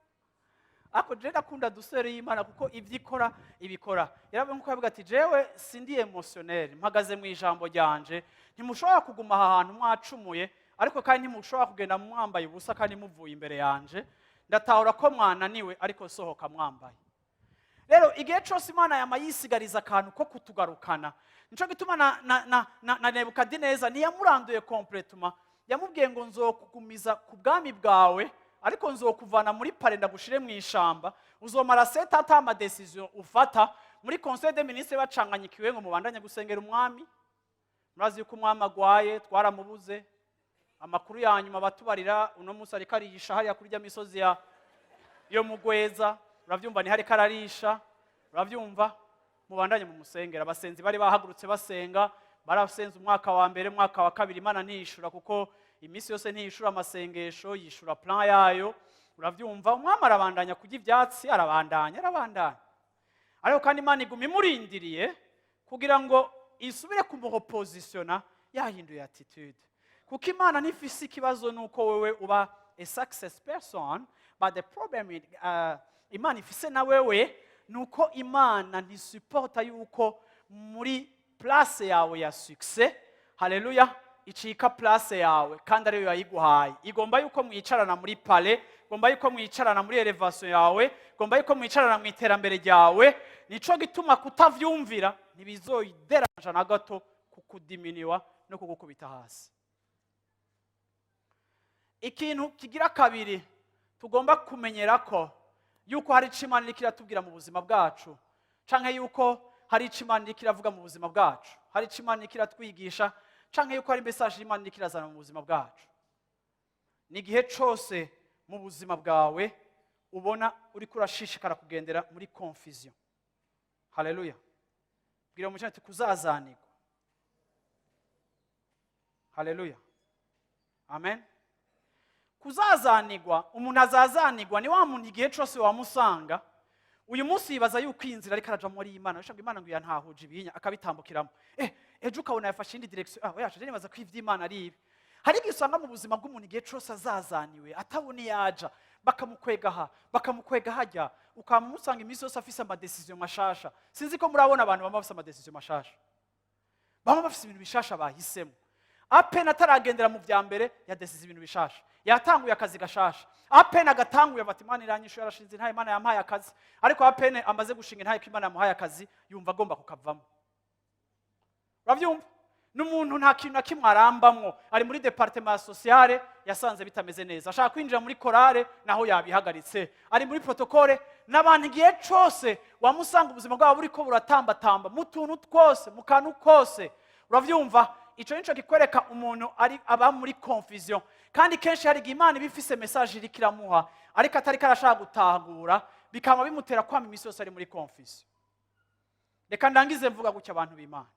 Ariko je ndakunda douceur y'Imana, kuko ibyo ikora ibikora yaravuga nkuko yavuga ati: "Jewe sindi émotionnel, mpagaze mu ijambo ryanje. Ntimushobora kuguma aha hantu mwacumuye, ariko kandi ntimushobora kugenda mwambaye ubusa kandi muvuye imbere yanje. Ndatahura ko mwananiwe, ariko sohoka mwambaye." Rero igihe cyose Imana yama yisigariza akantu ko kutugarukana. Nico gituma na Nebukadineza ntiyamuranduye complètement. Yamubwiye ngo: "Nzokugumiza ku bwami bwawe, ariko nzokuvana muri palais, ndagushire mu ishamba, uzomara 7 ans ata ama décisions ufata." Muri conseil des ministres bacanganyikiwe ngo mubandanye gusengera umwami. Murazi yuko umwami agwaye, twaramubuze. Amakuru ya nyuma batubarira, uno munsi ariko arisha hariya kuri rya misozi ya yo mugweza. Urabyumva, ni hariko ararisha. Urabyumva, mubandanye mu musengera. Abasenzi bari bahagurutse basenga, barasenze umwaka wa mbere, umwaka wa kabiri, Imana ntiyishura, kuko iminsi yose ntiyishura amasengesho, yishura plan yayo. Urabyumva, umwami arabandanya kurya ibyatsi, arabandanya, arabandanya. Ariko kandi Imana iguma imurindiriye kugira ngo isubire kumurepositionna yahinduye attitude, kuko Imana ntifise ikibazo nuko wewe uba a success person, but the problem Imana ifise na wewe nuko Imana ntisupporta yuko muri place yawe ya succès, haleluya, icika place yawe kandi ariyo yayiguhaye. Igomba yuko mwicarana muri palais, igomba yuko mwicarana muri élévation yawe, igomba yuko mwicarana mu iterambere ryawe. Nico gituma kutavyumvira ntibizoyideranja na gato kukudiminiwa no kugukubita hasi. Ikintu kigira kabiri tugomba kumenyera ko yuko hari ico Imana iriko iratubwira mu buzima bwacu, canke yuko hari ico Imana iriko iravuga mu buzima bwacu, hari ico Imana iriko iratwigisha, canke yuko hari message y'Imana iriko irazana mu buzima bwacu, ni igihe cose mu buzima bwawe ubona uriko urashishikara kugendera muri confusion. Haleluya! Bwira umukene ati: "Kuzazanirwa." Haleluya, amen. Kuzazanirwa, umuntu azazanirwa ni wa muntu igihe cose wamusanga uyu munsi yibaza yuko iyi nzira ariko araja muri Imana, ngo Imana ngo yantahuje ibihinya, akabitambukiramo. Ejo ukabona yafashe indi direction. Ah oya, je nibaza ko ivy'Imana ari ibi. Hari igihe usanga mu buzima bw'umuntu igihe cose azazaniwe, atabona iyo aja, bakamukwega aha, bakamukwega hajya, ukamusanga iminsi yose afise ama décisions mashasha. Sinzi ko murabona abantu bama bafise ama décisions mashasha, bama bafise ibintu bishasha bahisemo. À peine ataragendera mu vya mbere, yadesize ibintu bishasha, yatanguye akazi gashasha. À peine agatanguye, bati: "Imana iranyishuye, yarashinze intahe, Imana yampaye akazi." Ariko à peine amaze gushinga intahe ko Imana yamuhaye akazi, yumva agomba kukavamo. Urabyumva, n'umuntu nta kintu na kimwe arambamwo. Ari muri département ya sociale, yasanze bitameze neza, ashaka kwinjira muri chorale, naho yabihagaritse, ari muri protocole. N'abantu igihe cose wamusanga ubuzima bwabo buriko buratambatamba mu tuntu twose, mu kantu kose. Uravyumva, ico nico kikwereka umuntu ari aba muri confusion. Kandi kenshi hari igihe Imana iba ifise message iriko iramuha, ariko atariko arashaka gutahura, bikaba bimutera kwama iminsi yose ari muri confusion. Reka ndangize mvuga gutya: abantu b'Imana,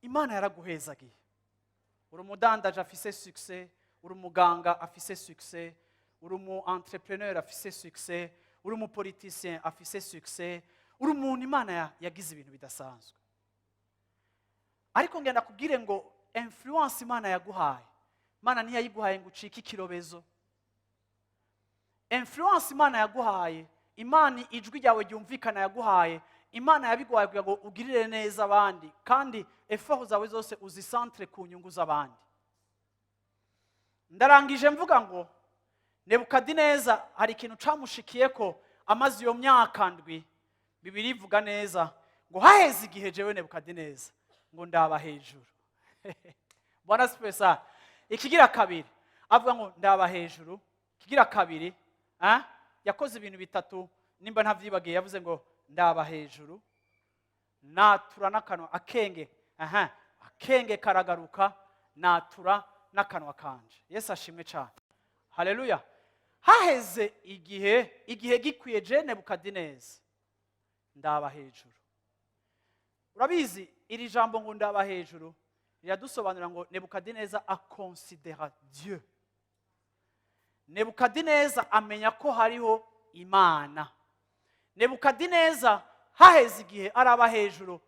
Imana yaraguhezagiye. Uri umudandaje afise succès, uri umuganga afise succès, uri umu entrepreneur afise succès, uri umu politicien afise succès, uri umuntu Imana yagize ibintu bidasanzwe. Ariko ngenda kubwire ngo influence Imana yaguhaye, Imana ntiyayiguhaye ngo ucike ikirobezo. Influence Imana yaguhaye, Imana ijwi ryawe ryumvikana yaguhaye, Imana yabiguhaye kugira ngo ugirire neza abandi, kandi effort zawe zose uzisantre ku nyungu z'abandi. Ndarangije mvuga ngo Nebukadineza hari ikintu camushikiye ko amaze iyo myaka 7. Bibiri ivuga neza ngo: "Haheze igihe, jewe Nebukadineza ngo ndaba hejuru." Bwana asifiwe sana. Ikigira kabiri avuga ngo: "Ndaba hejuru." Ikigira kabiri, ah? Yakoze ibintu bitatu nimba ntavyibagiye. Yavuze ngo: "Ndaba hejuru, natura n'akanwa akenge." Aha, akenge karagaruka, natura n'akanwa kanje. Yesu ashimwe cyane, haleluya. Haheze igihe, igihe gikwiye, je Nebukadineza ndaba hejuru. Urabizi, iri jambo ngo "ndaba hejuru" riradusobanurira ngo Nebukadineza akonsidera Dieu. Nebukadineza amenya ko hariho Imana. Nebukadineza haheze igihe araba hejuru,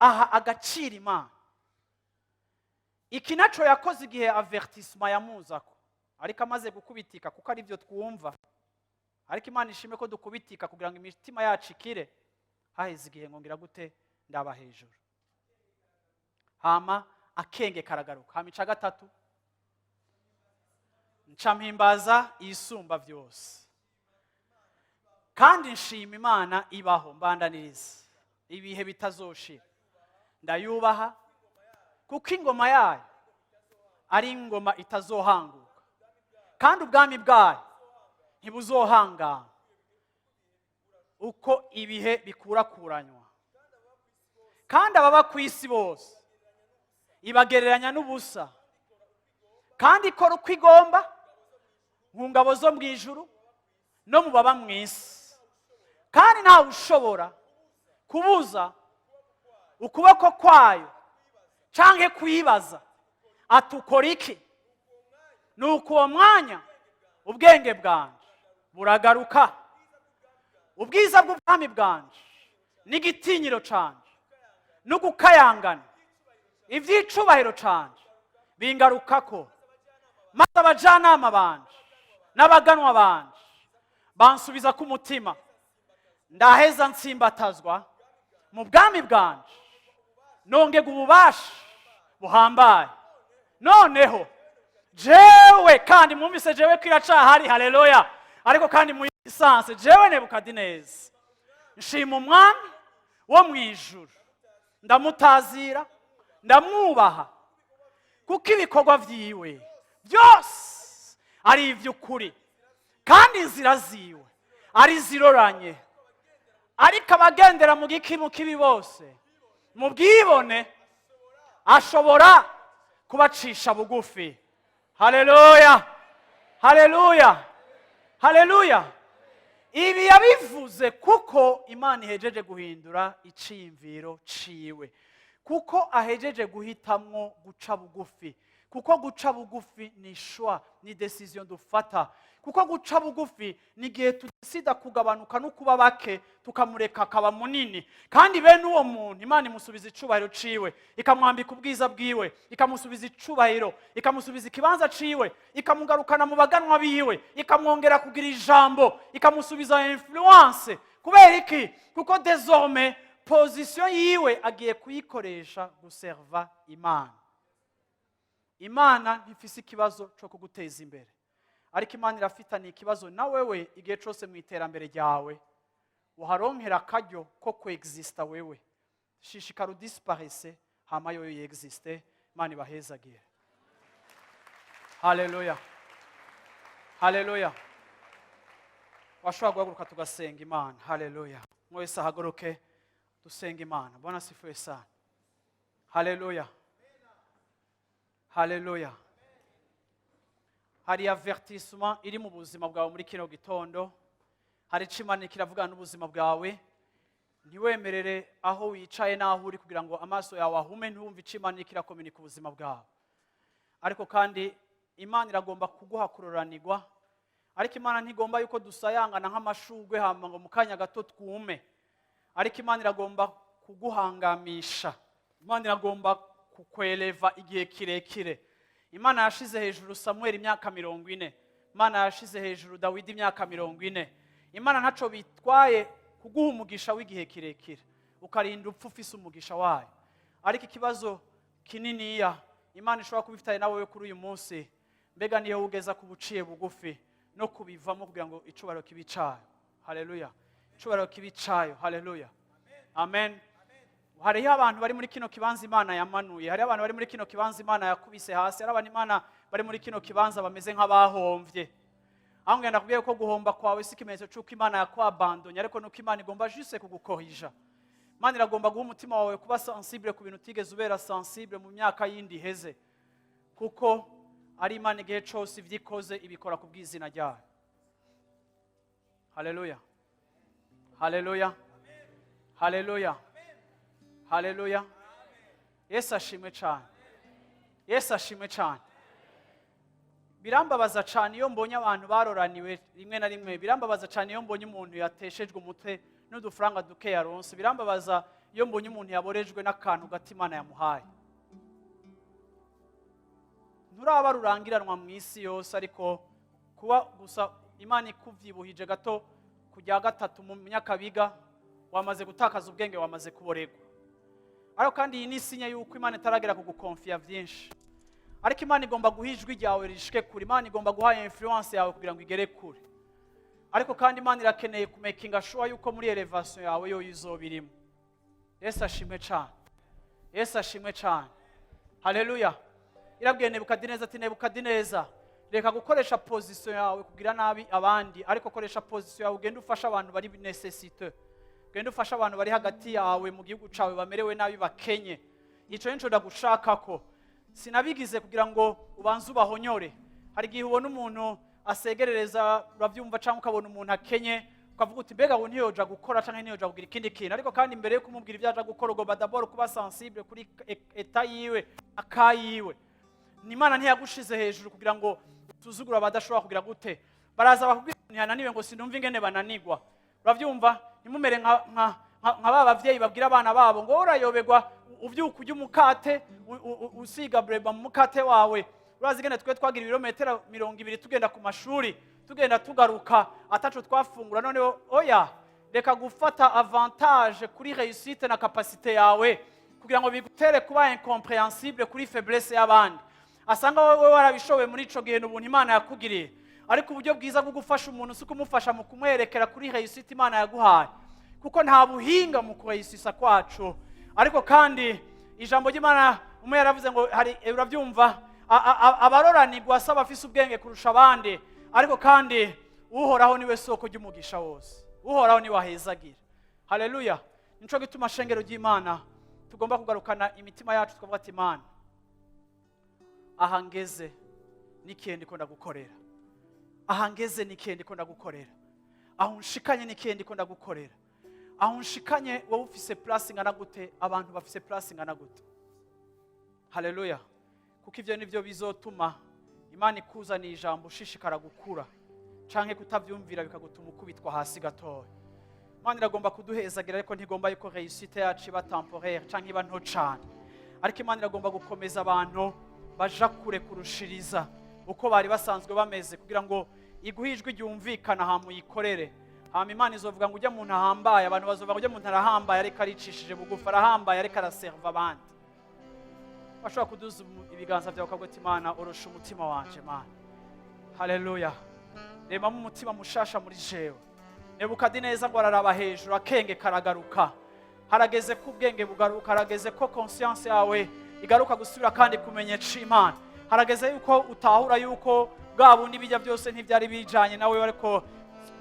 aha agaciro Imana. Iki naco yakoze igihe avertissement yamuzako, ariko amaze gukubitika, kuko ari byo twumva. Ariko Imana ishime ko dukubitika kugira ngo imitima yacu ikire. Haheze igihe ngo ngira gute? Ndaba hejuru, hama akenge karagaruka. Hama ica gatatu: "Nca mpimbaza Isumba byose, kandi nshima Imana ibaho." Mbandaniriza ibihe bitazoshira, ndayubaha. Kuko ingoma yayo ari ingoma itazohanguka, kandi ubwami bwayo ntibuzohangana uko ibihe bikurakuranywa. Kandi ababa ku isi bose ibagereranya n'ubusa, kandi ikora uko igomba mu ngabo zo mu ijuru no mu baba mu isi. Kandi ntawe ushobora kubuza ukuboko kwayo canke kuyibaza ati: "Ukora iki?" Nuko uwo mwanya ubwenge bwanje buragaruka, ubwiza bw'ubwami bwanje n'igitinyiro canje no gukayangana iby'icubahiro canje bingarukako, maze abajanama banje n'abaganwa banje bansubiza ku mutima, ndaheza nsimbatazwa mu bwami bwanje, nongega ububasha buhambaye. Noneho jewe, kandi mwumvise jewe ko iracahari, haleluya, ariko kandi mu isanse jewe Nebukadineza nshima Umwami wo mu ijuru, ndamutazira, ndamwubaha, kuko ibikorwa vyiwe byose ari ivy'ukuri, kandi inzira ziwe ari ziroranye. Ariko abagendera mu giki? Mu kibi bose, mu bwibone, ashobora kubacisha bugufi. Haleluya, haleluya, haleluya! Ibi yabivuze kuko Imana ihejeje guhindura iciyumviro ciwe, kuko ahejeje guhitamwo guca bugufi. Kuko guca bugufi ni choix, ni décision dufata. Kuko guca bugufi ni igihe tudesida kugabanuka no kuba bake, tukamureka akaba munini. Kandi bene uwo muntu Imana imusubiza icubahiro ciwe, ikamwambika ubwiza bwiwe, ikamusubiza icubahiro, ikamusubiza ikibanza ciwe, ikamugarukana mu baganwa biwe, ikamwongera kugira ijambo, ikamusubiza influence. Kubera iki? Kuko désormais position yiwe agiye kuyikoresha guserva Imana. Imana ntifise ikibazo cyo kuguteza imbere, ariko Imana irafitaniye ikibazo na wewe igihe cyose mu iterambere ryawe uharonkera akaryo ko kwexista. Wewe shishikara udisiparese, hama yoyo yexiste. Imana ibahezagire. Haleluya, haleluya! Washobora guhaguruka tugasenga Imana. Haleluya! Umwe wese ahaguruke dusenga Imana. Bwana asifiwe sana. Haleluya, haleluya! Hari avertissement iri mu buzima bwawe muri kino gitondo. Hari icyo Imana kiravugana n'ubuzima bwawe. Ntiwemerere aho wicaye n'aho uri kugira ngo amaso yawe ahume, ntiwumve icyo Imana iriko irakominika ubuzima bwawe. Ariko kandi Imana iragomba kuguha kuroranirwa, ariko Imana ntigomba yuko dusayangana nk'amashurwe hama ngo mu kanya gato twume. Ariko Imana iragomba kuguhangamisha, Imana iragomba kukweleva igihe kirekire. Imana yashize hejuru Samuel imyaka 40, Imana yashize hejuru Dawidi imyaka 40. Imana ntaco bitwaye kuguha umugisha w'igihe kirekire, ukarinda upfa ufise umugisha wayo. Ariko ikibazo kininiya Imana ishobora kuba ifitanye nawe kuri uyu munsi, mbega niyo ugeza ku buciye bugufi no kubivamo kugira ngo icubahiro kibe icayo? Haleluya! Icubahiro kibe icayo. Haleluya, amen. Hariho abantu bari muri kino kibanza Imana yamanuye, hariho abantu bari muri kino kibanza Imana yakubise hasi, hariho abantu Imana bari muri kino kibanza bameze nk'abahomvye. Aho ngenda kubwiye ko guhomba kwawe si ikimenyetso cy'uko Imana yakwabandonye, ariko nuko Imana igomba juste kugukorija. Imana iragomba guha umutima wawe kuba sensible ku bintu utigeze ubera sensible mu myaka yindi iheze, kuko ari Imana igihe cyose ibyo ikoze ibikora ku bw'izina ryayo. Haleluya, haleluya, haleluya, haleluya! Yesu ashimwe cyane, Yesu ashimwe cyane. Birambabaza cyane iyo mbonye abantu baroraniwe. Rimwe na rimwe birambabaza cyane iyo mbonye umuntu yateshejwe umutwe n'udufaranga duke yaronse. Birambabaza iyo mbonye umuntu yaborejwe n'akantu gato Imana yamuhaye. Nturaba rurangiranwa mu isi yose, ariko kuba gusa Imana ikuvyibuhije gato kujya gatatu mu Nyakabiga, wamaze gutakaza ubwenge, wamaze kuboregwa. Ariko kandi iyi ni isinya yuko Imana itaragera kugukonfiya byinshi. Ariko Imana igomba guha ijwi ryawe rishike kure, Imana igomba guha influence yawe kugira ngo igere kure. Ariko kandi Imana irakeneye kumakinga sure yuko muri élévation yawe yo izoba irimo. Yesu ashimwe cyane, Yesu ashimwe cyane. Haleluya! Irabwiye Nebukadineza ati: "Nebukadineza, reka gukoresha position yawe kugira nabi abandi, ariko koresha position yawe ugende ufasha abantu bari nécessiteux, ugende ufasha abantu bari hagati yawe mu gihugu cawe bamerewe nabi, bakenye. Ico nico ndagushakako. Sinabigize kugira ngo ubanze ubahonyore." Hari igihe ubona umuntu asegerereza, urabyumva, cyangwa ukabona umuntu akenye, ukavuga uti: "Mbega ngo ntiyoja gukora canke ntiyoja kugira ikindi kintu?" Ariko kandi imbere yo kumubwira ibyo aja gukora, ugomba d'abord kuba sensible kuri état yiwe, akayiwe. Imana ntiyagushize hejuru kugira ngo usuzugure abadashobora kugira gute. Baraza bakubwira ngo ntiyananiwe, ngo sinumva ingene bananigwa, urabyumva? Ntimumere nka ba bavyeyi babwira abana babo ngo: "Urayoberwa, uvyuka urya umukate, usiga breba mu mukate wawe." Urazi ingene twe twagira ibirometero 20 tugenda ku mashuri, tugenda tugaruka, ataco twafungura. Noneho oya, reka gufata avantage kuri réussite na capacité yawe kugira ngo bigutere kuba incompréhensible kuri faiblesse y'abandi. Asanga wowe warabishoboye muri ico gihe, n'ubuntu Imana yakugiriye. Ariko uburyo bwiza bwo gufasha umuntu si ukumufasha mu kumwerekera kuri réussite Imana yaguhaye, kuko nta buhinga mu kureyisisa kwacu. Ariko kandi ijambo ry'Imana, umwe yaravuze ngo hari, urabyumva, abaroranirwa asaba afise ubwenge kurusha abandi. Ariko kandi Uhoraho niwe soko ry'umugisha wose, Uhoraho niwe ahezagira. Haleluya! Nico gituma, shengero ry'Imana, tugomba kugarukana imitima yacu, tukavuga ati: "Imana, aha ngeze n'ikihe ndiko ndagukorera? Aha ngeze n'ikihe ndiko ndagukorera? Aho unshikanye n'ikihe ndiko ndagukorera? Aho unshikanye, wowe ufise place ingana gute? Abantu bafise place ingana gute?" Haleluya! Kuko ivyo nivyo bizotuma Imana ikuzaniye ijambo ushishikara gukura, canke kutavyumvira bikagutuma ukubitwa hasi gatoya. Imana iragomba kuduhezagira, ariko ntigomba yuko réussite yacu iba temporaire canke iba nto cane. Ariko Imana iragomba gukomeza abantu baja kure kurushiriza uko bari basanzwe bameze, kugira ngo iguhe ijwi ryumvikana, hama uyikorere. Hama Imana izovuga ngo: "Ujya muntu ahambaye." Abantu bazovuga ngo: "Ujya muntu arahambaye, ariko aricishije bugufi, arahambaye, ariko araserva abandi." Bashobora kuduza ibiganza byawe ukavuga ati: "Imana, orosha umutima wanje, Mana. Haleluya! Remamo umutima mushasha muri jewe." Nebukadineza ngo araraba hejuru, akenge karagaruka. Harageze ko ubwenge bugaruka, harageze ko conscience yawe igaruka gusubira kandi kumenyesha Imana. Harageze yuko utahura yuko bwa bundi bijya byose ntibyari bijanye nawe, ariko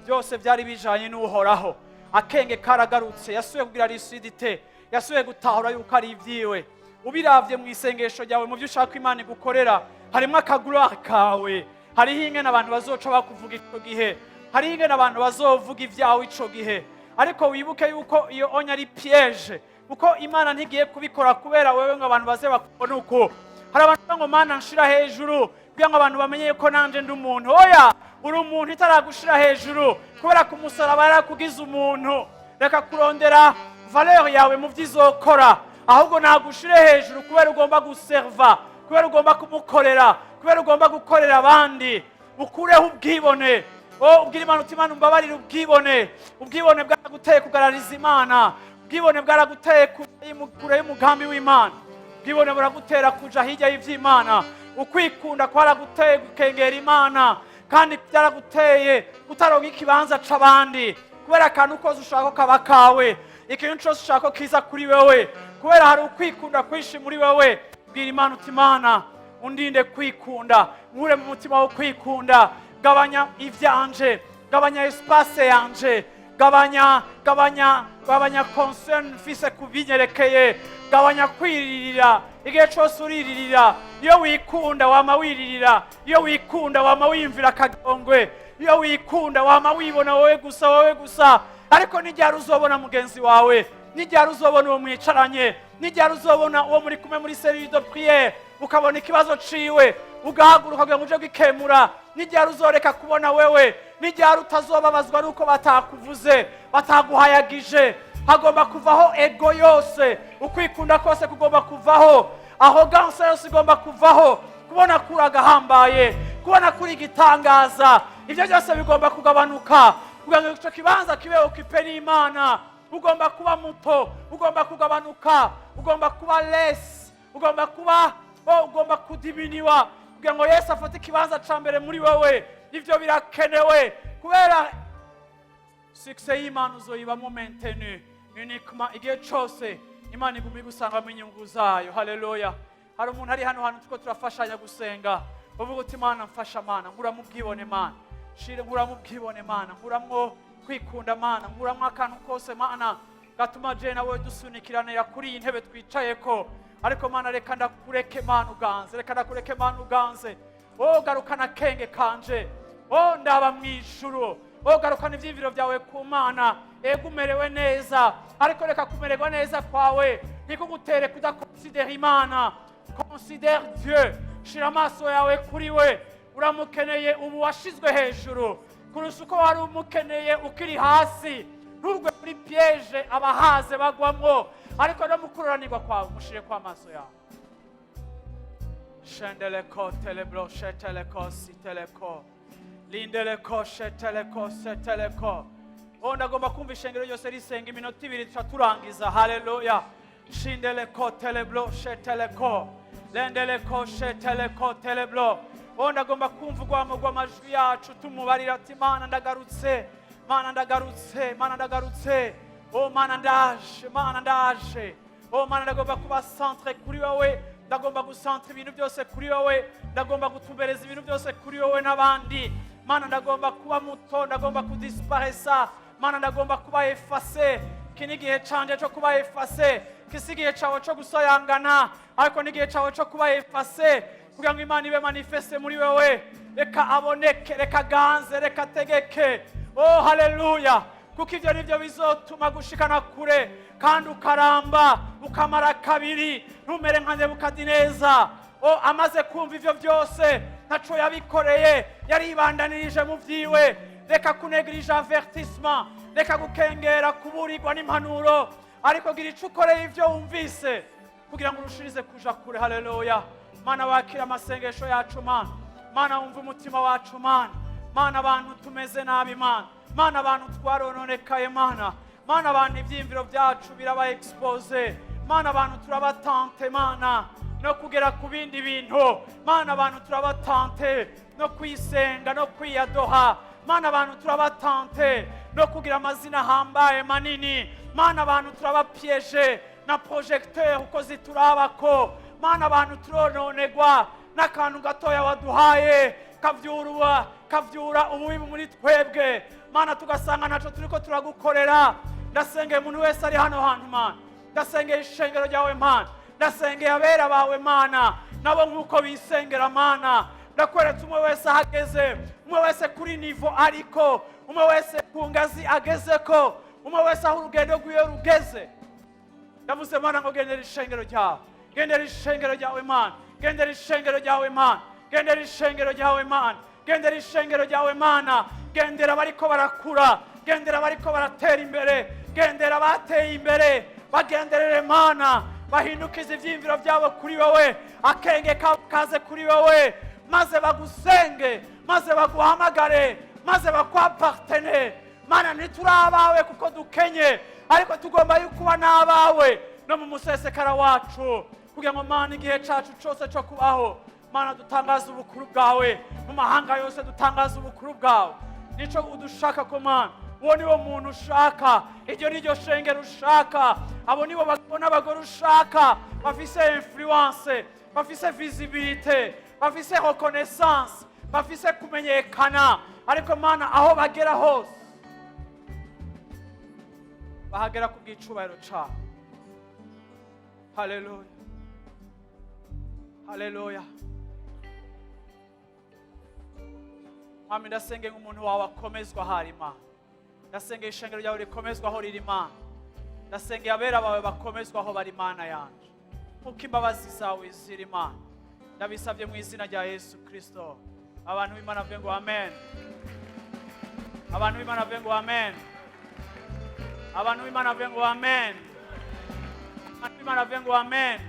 byose byari bijanye n'Uhoraho. Akenge karagarutse, yasubiye kugira lucidité, yasubiye gutahura yuko ari ibyiwe. Ubiravye mu isengesho ryawe, mu byo ushaka Imana igukorera, harimo akagura kawe, hariho ingene abantu bazoca bakuvuga ico gihe, hariho ingene abantu bazovuga ibyawe ico gihe. Ariko wibuke yuko iyo onya ari piège, kuko Imana ntigiye kubikora kubera wewe ngo abantu baze bakubone uko. Hari abantu bavuga ngo: "Mana, nshira hejuru kugira ngo abantu bamenye yuko nanje ndi umuntu." Oya, uri umuntu itaragushira hejuru, kubera ku musaraba yarakugize umuntu. Reka kurondera valeur yawe mu byo izokora, ahubwo nagushire hejuru kubera ugomba guserva, kubera ugomba kumukorera, kubera ugomba gukorera abandi. Ukureho ubwibone. Oh, ubwira Imana uti: "Imana, umbabarire ubwibone." Ubwibone bwaraguteye kugarariza Imana, ubwibone bwaraguteye kure y'umugambi w'Imana, ubwibone buragutera kuja hirya y'ivy'Imana. Ukwikunda kwaraguteye gukengera Imana, kandi byaraguteye kutaronka ikibanza c'abandi, kubera akantu kose ushaka ko kaba kawe, ikintu cyose ushaka ko kiza kuri wewe, kubera hari ukwikunda kwinshi muri wewe. Bwira Imana uti: "Imana, undinde kwikunda, nkure mu mutima wo kwikunda. Gabanya ivyanje, gabanya espace yanje, gabanya, gabanya, gabanya concern mfise ku binyerekeye, gabanya kwiririra." Igihe cyose uriririra. Iyo wikunda wama wiririra, iyo wikunda wama wiyumvira akagongwe, iyo wikunda wama wibona wowe gusa, wowe gusa. Ariko n'igihe uzobona mugenzi wawe, n'igihe uzobona uwo mwicaranye, n'igihe uzobona uwo muri kumwe muri cellule de prière, ukabona ikibazo ciwe, ugahaguruka kugira ngo uje gikemura, n'igihe uzoreka kubona wewe, n'igihe utazobabazwa nuko batakuvuze, bataguhayagije. Hagomba kuvaho ego yose, ukwikunda kose kugomba kuvaho, arrogance yose igomba kuvaho, kubona kuri agahambaye, kubona kuri igitangaza, ibyo byose bigomba kugabanuka kugira ngo icyo kibanza kibe occupé n'Imana. Ugomba kuba muto, ugomba kugabanuka, ugomba kuba less, ugomba kuba, oh, ugomba kudiminiwa kugira ngo Yesu afate ikibanza ca mbere muri wowe. Ibyo birakenewe, kubera succès y'Imana uzoyibamo maintenu uniquement igihe cose Imana iguma igusangamo inyungu zayo. Haleluya! Hari umuntu ari hano hantu turiko turafashanya gusenga, uvuga uti: "Mana, mfasha, Mana, nkuramo ubwibone, Mana, shire, nkuramo ubwibone, Mana, nkuramwo kwikunda, Mana, nkuramwo akantu kose, Mana, gatuma je nawe dusunikiranira kuri iyi ntebe twicayeko. Ariko Mana, reka ndakureke, Mana, uganze, reka ndakureke, Mana, uganze. O garukana akenge kanje, o ndaba mu ijuru, o garukana ivyiyumviro byawe ku Mana. Ego, umerewe neza, ariko reka kumererwa neza kwawe ntikugutere kudakonsidera Imana. Considère Dieu, shira amaso yawe kuri we. Uramukeneye ubu washizwe hejuru kurusha uko wari umukeneye ukiri hasi. Ntugwe muri piège abahaze bagwamwo, ariko no mu kuroranirwa kwawe mushire ko amaso yawe. Shendeleko telebro sheteleko siteleko lindeleko sheteleko seteleko. Oh, ndagomba kumva ishengero ryose risenga iminota 2, tuca turangiza. Haleluya! Shindeleko telebro sheteleko lendeleko sheteleko telebro. Oh, ndagomba kumva urwamo rw'amajwi yacu tumubarira ati: "Mana, ndagarutse, Mana, ndagarutse, Mana, ndagarutse. Oh Mana, ndaje, Mana, ndaje. Oh Mana, ndagomba kuba centré kuri wowe, ndagomba gusantra ibintu byose kuri wowe, ndagomba gutumbereza ibintu byose kuri wowe n'abandi. Mana, ndagomba kuba muto, ndagomba kudisiparesa. Mana, ndagomba kuba effacé. Iki ni igihe canje cyo kuba effacé. Kisi igihe cawe cyo gusayangana, ariko ni igihe cawe cyo kuba effacé kugira ngo Imana ibe manifeste muri wewe. Reka aboneke, reka aganze, reka ategeke. Oh haleluya! Kuko ibyo nibyo bizotuma gushikana kure kandi ukaramba, ukamara kabiri, ntumere nka Nebukadineza. O amaze kumva ivyo byose, ntaco yabikoreye, yaribandanirije mu vyiwe. Reka kunegirija avertissement, reka gukengera kuburirwa n'impanuro, ariko gira ico ukoreye ivyo wumvise kugira ngo urushirize kuja kure. Haleluya! Mana, wakira amasengesho yacu. Mana, Mana, wumva umutima wacu. Mana, Mana, abantu tumeze nabi. Mana, Mana, abantu twarononekaye. Mana, Mana, abantu ibyiyumviro byacu biraba exposé. Mana, abantu turaba tenté, Mana, no kugera ku bindi bintu. Mana, abantu turaba tenté no kwisenga no kwiyadoha. Mana, abantu turaba tenté no kugira amazina ahambaye manini. Mana, abantu turaba piégé na projecteur uko ziturabako. Mana, abantu turononegwa n'akantu gatoya waduhaye kavyura ububi muri twebwe. Mana, tugasanga ntaco turiko turagukorera. Ndasengeye umuntu wese ari hano hantu. Mana, ndasengeye ishengero ryawe. Mana, ndasengeye abera bawe. Mana, nabo nk'uko bisengera. Mana, ndakweretse umwe wese ahageze, umwe wese kuri niveau ariko, umwe wese ku ngazi agezeko, umwe wese aho urugendo rwiwe rugeze. Ndavuze, Mana, ngo gendera ishengero ryawe, gendera ishengero ryawe. Mana, gendera ishengero ryawe. Mana, gendera ishengero ryawe. Mana, gendera ishengero ryawe. Mana, gendera abariko barakura, gendera abariko baratera imbere, gendera abateye imbere, bagenderere. Mana, bahindukize ivyiyumviro byabo kuri wowe, akenge kabo kaze kuri wowe, maze bagusenge, maze baguhamagare, maze bakwapartene. Mana, ntituri abawe kuko dukenye, ariko tugomba yuko uba n'abawe no mu musesekara wacu, kugira ngo, Mana, igihe cacu cose co kubaho, Mana, dutangaze ubukuru bwawe mu mahanga yose, dutangaze ubukuru bwawe. Nico udushaka ko, Mana. Uwo niwo muntu ushaka, iryo ni ryo shengero ushaka, abo nibo bagabo n'abagore ushaka bafise influence, bafise visibilité, bafise reconnaissance, bafise kumenyekana. Ariko Mana, aho bagera hose bahagera ku bw'icubahiro cawe. Haleluya, haleluya! Mwami, ndasenge nk'umuntu wawe akomezwa ahari. Imana, ndasengeye ishengero ryawe rikomezwa aho riri. Imana, ndasengeye abera bawe bakomezwa aho bari. Imana yanje, kuko imbabazi zawe ziri, Imana, ndabisabye mu izina rya Yesu Kirisito. Abantu b'Imana bavuge ngo amen. Abantu b'Imana bavuge ngo amen. Abantu b'Imana bavuge ngo amen. Abantu b'Imana bavuge ngo amen.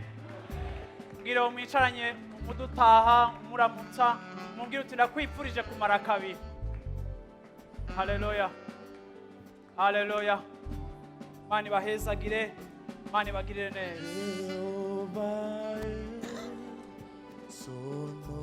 Mbwira uwo mwicaranye mudutaha muramutsa, mubwire uti: "Ndakwifurije kumara kabiri." Haleluya, haleluya! Imana ibahezagire, Imana ibagirire neza. Jehovah, sono